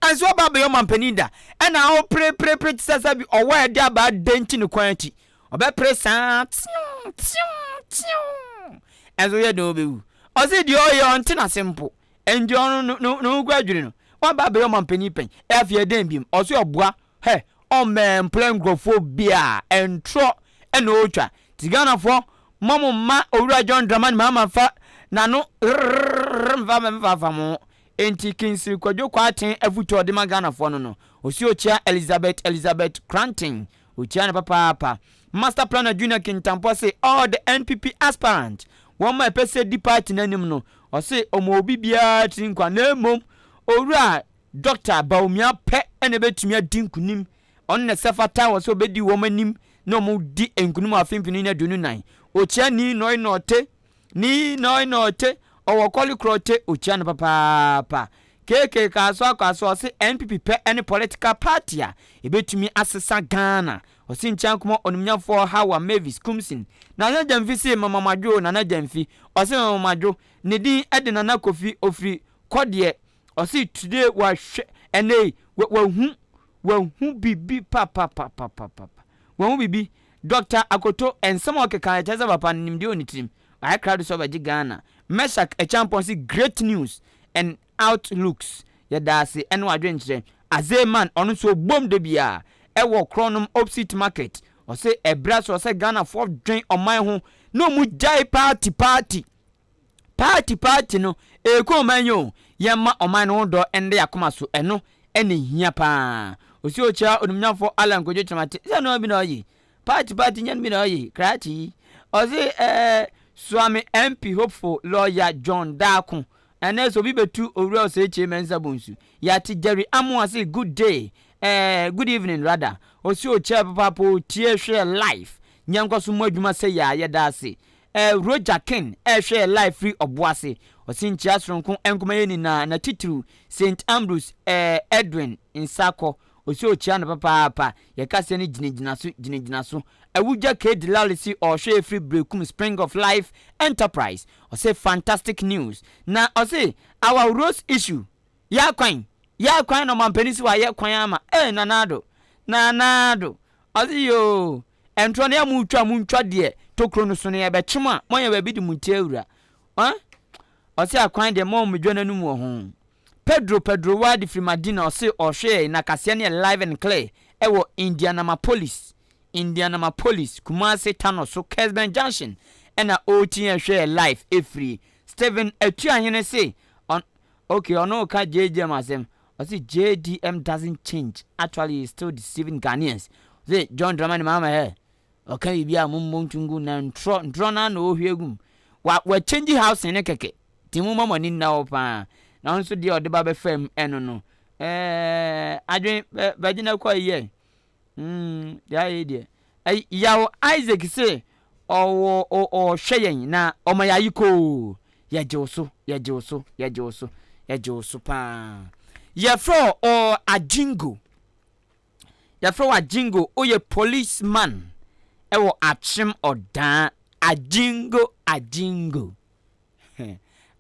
Anso ɔba abɛyɛ ɔmampanin da. Ɛna ɔpreprepre te sɛ sɛ bi ɔwɔ a ɛde abaa dɛnti ne kwan akyi. Ɔbɛpere saa tew tew tew. Ɛnso yɛ den ɔbɛwu. Ɔse deɛ ɔyɛ ɔnte n'ase mpo. Ɛnti ɔno no no ne ho kura adwiri no. Waba abɛyɛ ɔmampanin pɛn. Afei ɛdɛn biom? Ɔse ɔboa hɛ ɔmmɛ mpra nkurɔfoɔ biaa ɛntorɔ ɛna ɔretwa. Nti Ghanafoɔ mɔ mo mma Owura John Dramani Mahama mfa n'ano rrrrrr mfa mfafa mo ho. Enti Kingsley Kwadwo Kwarteng afutuo a ɔde ma Ghanafoɔ no no, ɔsi ɔkyia Elizabeth Elizabeth Cranton, ɔkyia no papaapa. Master Planner Junior Kintampo se all the NPP aspirants, wɔn a ɛpɛ sɛ di party no anim no, ɔse ɔmɔ obi biara tiri nkwa na mmom Owura Dɔkta Bawumia pɛ na ɛbɛtumi adi nkunim. Ɔno na ɛsɛ fata wɔ sɛ ɔbɛdi wɔn anim na wɔdi nkunim wɔ afe 2024. Ɔkyia Nii Noi Norte, Nii Noi Norte, ɔwɔ Kɔle Korɔte, ɔkyia no papaapa. KK Kasoa Kasoa ɔse NPP pɛ ne political party a ɛbɛtumi asesa Ghana. Ɔse nkyia nkɔmɔ onimnyamfoɔ Hawa Mavis Kumsin. Nana Gyamfi se mama madwo o, Nana Gyamfi. Ɔse mama madwo. Ne din de Nana Kofi, ɔfiri Kɔdeɛ. Ɔse today wahwɛ ɛnɛ yi wahu wahu bibi papapapapapa, wahu bibi. Dr. Akoto nsɛm a ɔkeka ɛkyɛ sɛ papa no nimdeɛ wɔ ne tirim, wayɛ krado sɛ ɔbɛgye Ghana. Meshak Acheampong se great news and outlooks, yɛda ase ɛne wadwenkyerɛ. Azeman ɔno nso ɔbom da biara ɛwɔ Kronom opposite market, ɔse ɛbrɛ so ɔsɛ Ghanafoɔ dwen ɔman ho na ɔmu gyae party party party party no, ɛɛku ɔman yi o. Yɛmma ɔman no ho dɔ ɛnde akoma so, ɛno ɛna hia paa. Osi okyia onimnyamfo Alan Kwadwo Kyeremate sɛ no bi na ɔye party party nyɛ no bi na ɔye krakye yi. Ɔse Suame MP hopeful lawyer John Daako ɛnɛ sɛ obi bɛtu Owura Osei Mensah Bonsu. Yɛate Jerry Amoah se good day, good evening rather. Osi okyia papaapa, otie hwɛ live, nyɛ nkɔ so mu adwuma sɛ yɛ a yɛda ase. Roger King ɛrehwɛ yɛ live firi Ɔboase. Ɔse nkyia soronko nkɔma yɛ nyinaa na titiriw St Ambrose Edwin Nsakɔ. Ɔse ɔkyia no papaapa. Yɛ kaseɛ no gyinagyina so gyinagyina so. Awugya K Delali se ɔrehwɛ yɛ firi Berekum Spring of Life Enterprise. Ɔse fantastic news. Na ɔse our roads issue, yɛ akwan yɛ akwan na ɔmampanin se wayɛ kwan ama Nana Addo Nana Addo. Ɔse yoo, ɛntorɔ no yɛ mo twa mo ntwa deɛ tokuro no so no yɛbɛkye mo a moanya baabi de mo ti awura. Ɔse akwan deɛ mo medwa n'anum wɔ ho. Pedro Pedro Wade firi Madina, ɔse ɔhwɛ yɛ na kaseɛ no yɛ live and clear ɛwɔ Indianamapolis Indianamapolis Kumasi Tano so Kesben Junction ɛna ɔreti yɛn hwɛ yɛ live ɛfiri. Stephen Atuahene se ɔn okay ɔno reka JJM asɛm. Ɔse JDM doesn't change actually he is still deceiving Ghanaians. Ɔse John Dramani Mahama hɛ ɔka biribi a mommɔ nto ngu na ntorɔ ntorɔ no ara na ɔrehwie agu mu. Wa wa change housing no kɛkɛ nti momma mo ani nna hɔ paa. Na ɔno nso deɛ ɔde ba bɛfa mu ɛno no. Ɛɛ adwen bɛ bɛgyina kɔ ayi ɛ. Mm, deɛ ayɛ yi deɛ. Ɛy, Yaw Isaac se ɔwɔ ɔ ɔhwɛ yɛn na ɔma yɛ ayikoo. Yɛgye wo so, yɛgye wo so, yɛgye wo so, yɛgye wo so paa. Yɛfrɛ wo ɔ Ajingo. Yɛfrɛ wo Ajingo, woyɛ policeman ɛwɔ Akyem Ɔdaa. Ajingo, Ajingo.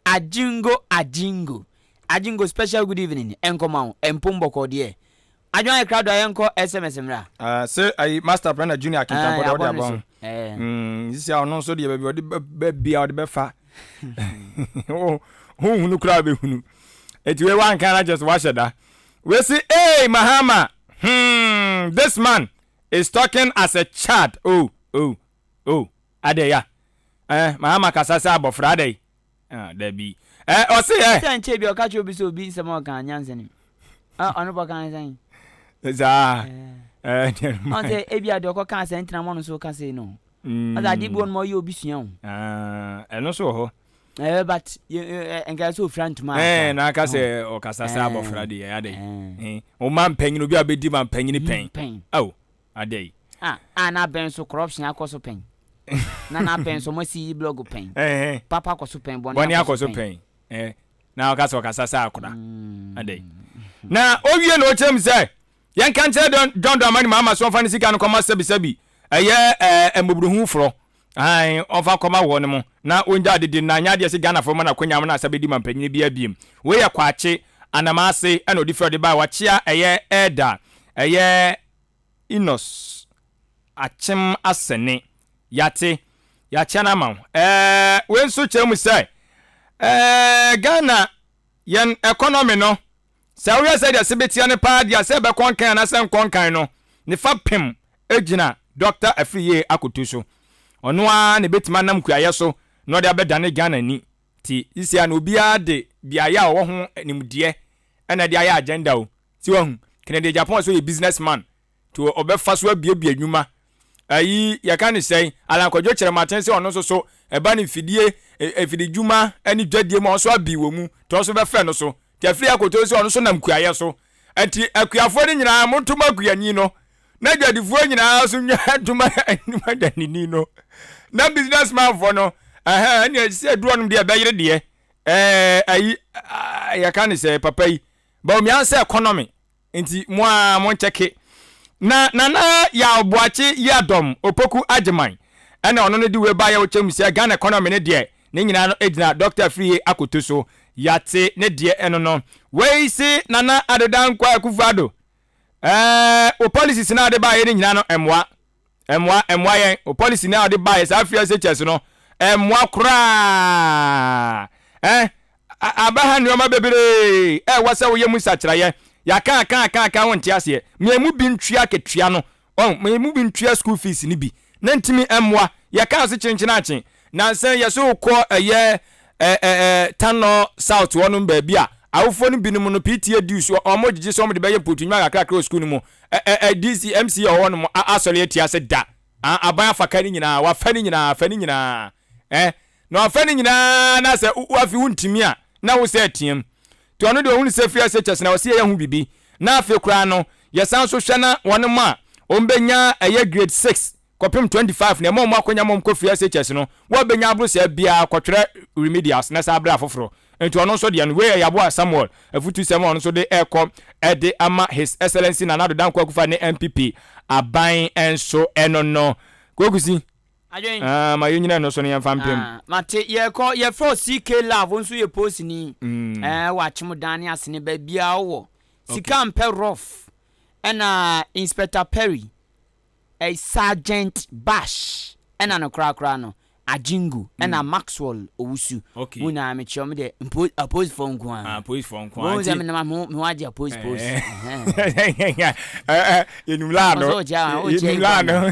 Ajingo, Ajingo. Ajingo special good evening. Ɛnkɔma wo, ɛmpom bɔkɔɔ deɛ. Adwene ayɛ krado a yɛnkɔ SMS mmra. Ah, se ayi Master Planner Junior akenkan pɔ deɛ ɔde aba ho. Mm, sisi a ɔno nso deɛ baabi ɔde bɛ bia ɔde bɛfa. Wo hunu koraa bɛhunu. Eti wei wanka na kyerɛ sɛ wahyɛ da. Wei se, hey Mahama, hmm, this man is talking as a child. Oh, oh, oh, adɛn ya? Eh, Mahama kasa sɛ abɔfra adɛn? Ah, dabi. Eh, ɔse ɛ. Sɛ nkyɛ bi ɔka kyerɛ obi sɛ obi nsɛm a ɔka nyansa nim. Ah, ɔno bɔ kan sɛn? Saa. Eh, deɛ no. Ɔn sɛ ebi a deɛ ɔkɔ ka sɛ ntina mɔ no so ka sei no. Ɔsɛ adeɛ bi wɔ no ma ɔyɛ obi sua o. Ah, ɛno so wɔ hɔ. Eh, but nka sɛ ofira ntoma. Eh, na aka sɛ ɔkasa sɛ abɔfra deɛ adɛ. Eh, ɔma mpanyin obi a bɛdi ma mpanyin pɛn. Pɛn. Aw. Adɛ yi. Ah ah na abɛn so corruption akɔ so pɛn. Na na abɛn so ɔmo asi yi blog pɛn. Papa akɔ so pɛn, bɔne akɔ so pɛn. Eh, na ɔka sɛ ɔkasa sɛ akora. Adɛ yi. Na owie na ɔkyerɛ mu sɛ yɛnka nkyerɛ John Dramani Mahama so ɔmfa ne sika no kɔma sɛbisɛbi ɛyɛ ɛɛ mmɔborohufoɔ. Aane, ɔmfa nkɔma wɔn mo na wɔngya adedi no na anyɛ adeɛ sɛ Ghanafoɔ ma no akwanya ama no asa bɛdi mampanyini biara biom. Wei yɛ Kwakye Anamase ɛna ɔde firi ɔde baeɛ, wakyea ɛyɛ Elder ɛyɛ Enos Akyem Asene. Yɛate, yɛakyea no ama wo. Ɛɛ wei nso kyerɛ mu sɛ ɛɛ Ghana yɛn economy no Sɛ wohwɛ sɛdeɛ sebeteɛ no paa deɛ a, sɛ ɛbɛkɔ nkan anaasɛ ɛnkɔ nkan no, ne fapem gyina Dɔkta Afriyie Akoto so. Ɔno ara na ɛbɛtumi anam kuayɛ so na ɔde abɛdane Ghana ani. Nti seesei ara no obiara de beaeɛ a ɔwɔ ho nimdeɛ na ɛde ayɛ agenda o. Si wahu? Kennedy Agyapong nso yɛ business man. Nti ɔbɛfa so abuebue nnwuma. Ayi, yɛka no sɛn? Alan Kwadwo Kyerematen sɛ ɔno nso so, ɛba no mfidie, mfididwuma ne dwadie mu a, ɔno nso abi wɔ mu. Nti ɔno nso bɛfɛ no so. Nti afiri akoto sɛ ɔno nso nam kuayɛ so. Nti akuafoɔ no nyinaa monto ma kuani no, na adwadifoɔ nyinaa nso nya ntoma ntoma dwanini no. Na business manfoɔ no, ɛhɛn, ɛnna sɛ aduro nom deɛ ɛbɛyere deɛ, ɛɛ, ayi, yɛka no sɛ papa yi, Bawumia sɛ economy. Nti mo ara mo nkyɛke. Na Nana Yaw Boakye Yiadom Opoku Agyeman ɛna ɔno no de wei baeɛ wokyɛ mu sɛ Ghana economy no deɛ ne nyinaa no gyina Doctor Afriyie Akoto so. Yate ne deɛ ɛno no. Wei se Nana Addo Dankwa Akufo Addo ɛɛ wo policies no a wode baeɛ no nyinaa no ɛmmoa. Ɛmmoa, ɛmmoa yɛn. Wo policy no a wode baeɛ, saa free SHS no, ɛmmoa koraa. Eh, aba ha nneɛma bebree ɛwɔ sɛ woyɛ mu nsakyeraeɛ. Yɛaka aka aka aka wonte aseɛ. Ma emu bi ntua akatua no. Ɔn, ma emu bi ntua school fees no bi. Na ntumi ɛmmoa. Yɛkaa so kyenkyenankyen. Nansa yi yɛse wokɔ ɛyɛ ɛ ɛ ɛ Tanɔ South hɔnom baabi a, awofoɔ no binom no PTA dues wɔn gyegye sɛ wɔn de bɛyɛ mpotunwuma kakrakra wɔ school no mu. Ɛ ɛ ɛ DC, MC a ɔwɔ hɔnom a asɔre atia sɛ da. A aban afa ka no nyinaa, wafa ne nyinaa, afa ne nyinaa. Ɛ na wafa ne nyinaa na sɛ wo afi wontumi a na wo sɛ ateam. Nti ɔno deɛ ɔhunu sɛ free SHS na ɔsɛ yɛyɛ ho biribi. Na afei koraa no yɛsan nso hwɛ na wɔnom a wɔbɛnya ɛyɛ grade 6 kɔpem 25 na ɛma wɔn akwanya ma wɔkɔ free SHS no, wɔbɛnya aboro saa biara kɔtwerɛ remedials na saa berɛ afoforɔ. Nti ɔno nso deɛ no, wei yɛ Yaboah Samuel afutusɛm a ɔno nso de rekɔ de ama His Excellency Nana Addo Dankwa Akufo-Addo ne NPP aban nso ɛno no. Kokusi, Adwen. ah, ma yɛnyina ɛno so no yɛmfa mpem. Ah, mate, yɛkɔ, yɛfrɛ wo CK Love, wo nso yɛ posini. Mm. Eh, wɔ Akyem Dan ne Asene, baabiara wowɔ. Sika mpɛ rough, ɛna Inspector Perry. Sergeant Bash ɛna no koraa koraa no. Ajingu ɛna Maxwell Owusu. Okay. Mo nyinaa mekyerɛ wɔn deɛ mpo apolisifoɔ nko ara. Ah, apolisifoɔ nko ara. Wɔn sɛ menam ho me ho agye apolisi polisi. Yɛnum laa no. Yɛnum laa no.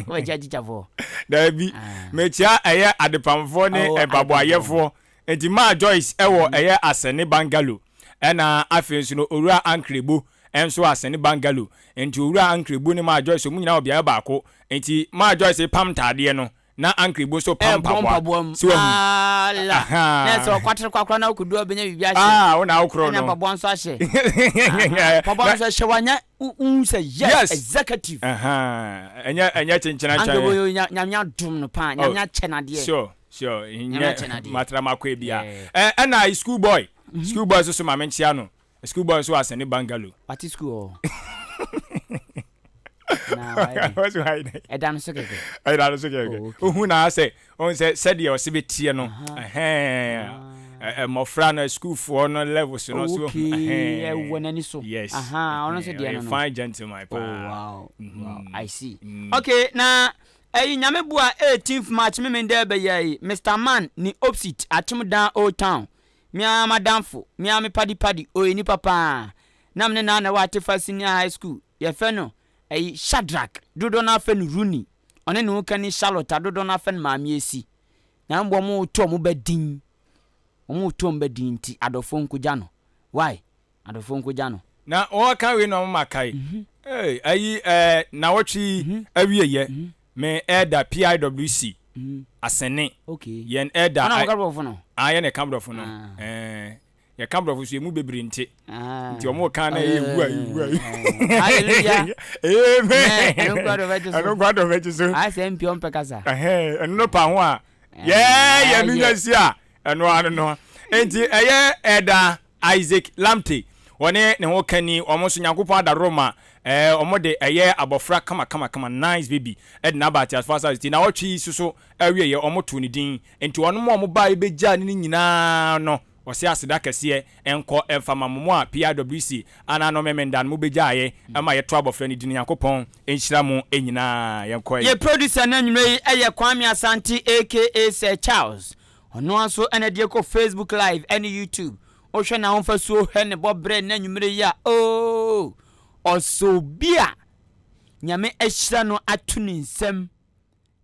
Wɔkyia tikyafoɔ. Daabi. Mekyia ɛyɛ adepamfoɔ ne Oh, mpaboayɛfoɔ. Nti maa Joyce ɛwɔ ɛyɛ Asɛne Bungalow. Ɛna afei nso no Owura Ankrebo nso wɔ Asɛne Bungalow. Nti Owura Ankrebo ne maa Joyce wɔn nyinaa wɔ beaeɛ baako. Nti maa Joyce pam ntaadeɛ no, na Ankrebo nso pam Ɛbɔ mpaboa. mpaboa mu. So wahu? Ala. Ahaa. Na sɛ ɔkwatere kwakora na ɔkɔdu a ɔbɛnya biribi ahyɛ. Ah, wo na wokorɔ Ɛna no. mpaboa nso ahyɛ. Ahaa. Mpaboa nso ɛhyɛ wanya wohu sɛ yes, Yes. executive. Ahaa. Ɛnyɛ ɛnyɛ kyenkyena nkyɛn. Ankrebo yɛ nya- Nyame adom no paa. Nyame Oh, akyɛ no adeɛ. Sure, sure. Nyame Nyɛ akyɛ no adeɛ. matra makɔ ebia. Yeah. Ɛ ɛna school boy. School boy nso so ma menkyea no. School boy nso wɔ Asɛne Bungalow. Wate school hɔ. Na wayɛ dɛn? Wɔsi wayɛ dɛn? Ɛda no so kɛkɛ. Ɛda no so kɛkɛ. Oh, okay. Ohu na asɛ, ohun sɛ sɛdeɛ ɔsi bɛ teɛ no, ɛhɛn, mmɔfra no, sukuufoɔ no levels no Oh, so, okay. ɛhɛn. Ɛwɔ n'ani so. Yes. Aha, ɔno nso deɛ Ɔyɛ no no. fine gentleman Oh, paa. wow. Wow, I see. Mm. Okay, na ɛyi Nyame boa 18th March Memenda ɛbɛyɛ yi, Mr. Man ne Opsit Akyem Old Town. Me ara m'adamfo, me ara me padi padi, ɔyɛ nipa paa. Na me ne no ara na ɛwɔ Atefa Senior High School. Yɛfrɛ no ɛyi Shadrack, dodoɔ no ara frɛ no Rooney. Ɔne ne hokani Charlotte a dodoɔ no ara frɛ no Maame Esi. Na mmom wɔreto wɔn ba din. Wɔreto wɔn ba din nti adɔfoɔ nkɔgya no. Why? Adɔfoɔ nkɔgya no. Na wɔka wei na wɔma kae. Ee, ayi ɛɛ nawɔtwe yi awieyɛ me elder PIWC asɛne Okay. yɛn elder. Ɔna wɔka borɔfo no? Ah, yɛn na ɛka borɔfo no. Ah. Ɛɛ yɛka borɔfo so emu bebree nte. Ah. Nti wɔn ka na ɛyɛ wua wua. Hallelujah. Amen. Ɛno nkura dɔ bɛgye so. Ɛno nkura dɔ bɛgye so. Ayɛ sɛ mpia ɔmpɛ kasa. Ɛhɛn, ɛno no pa ho a. Yɛɛ yɛ no nya si a ɛno ano no. Nti ɛyɛ elder Isaac Lamptey, ɔne ne ho kani, wɔn nso Nyankopɔn adaworo ma ɛɛ wɔn de ɛyɛ abɔfra kama kama kama, nice baby, ɛde no aba ateasefo asase ti. Naawɔtwe yi soso awieɛ wɔn too ne din. Nti wɔn a wɔn baeɛ bɛgyaa ne no nyinaa no, ɔse aseda kɛseɛ nkɔ mfa ma mo, mo a PIWC anaa no Memenda no mo bɛgyaeɛ ma yɛto abɔfra no din. Nyankopɔn nhyira mo nyinaa. Yɛnkɔ ɛ. Yɛ producer no anwummerɛ yi yɛ Kwame Asante aka Sir Charles. Ɔno ara nso na ɛde kɔ Facebook live ne YouTube. Wohwɛ n'ahofasuo hwɛ ne bɔberɛ nnɛ anwummerɛ yi a, oo, ɔsɛ obi a Nyame ahyira no ato ne nsam.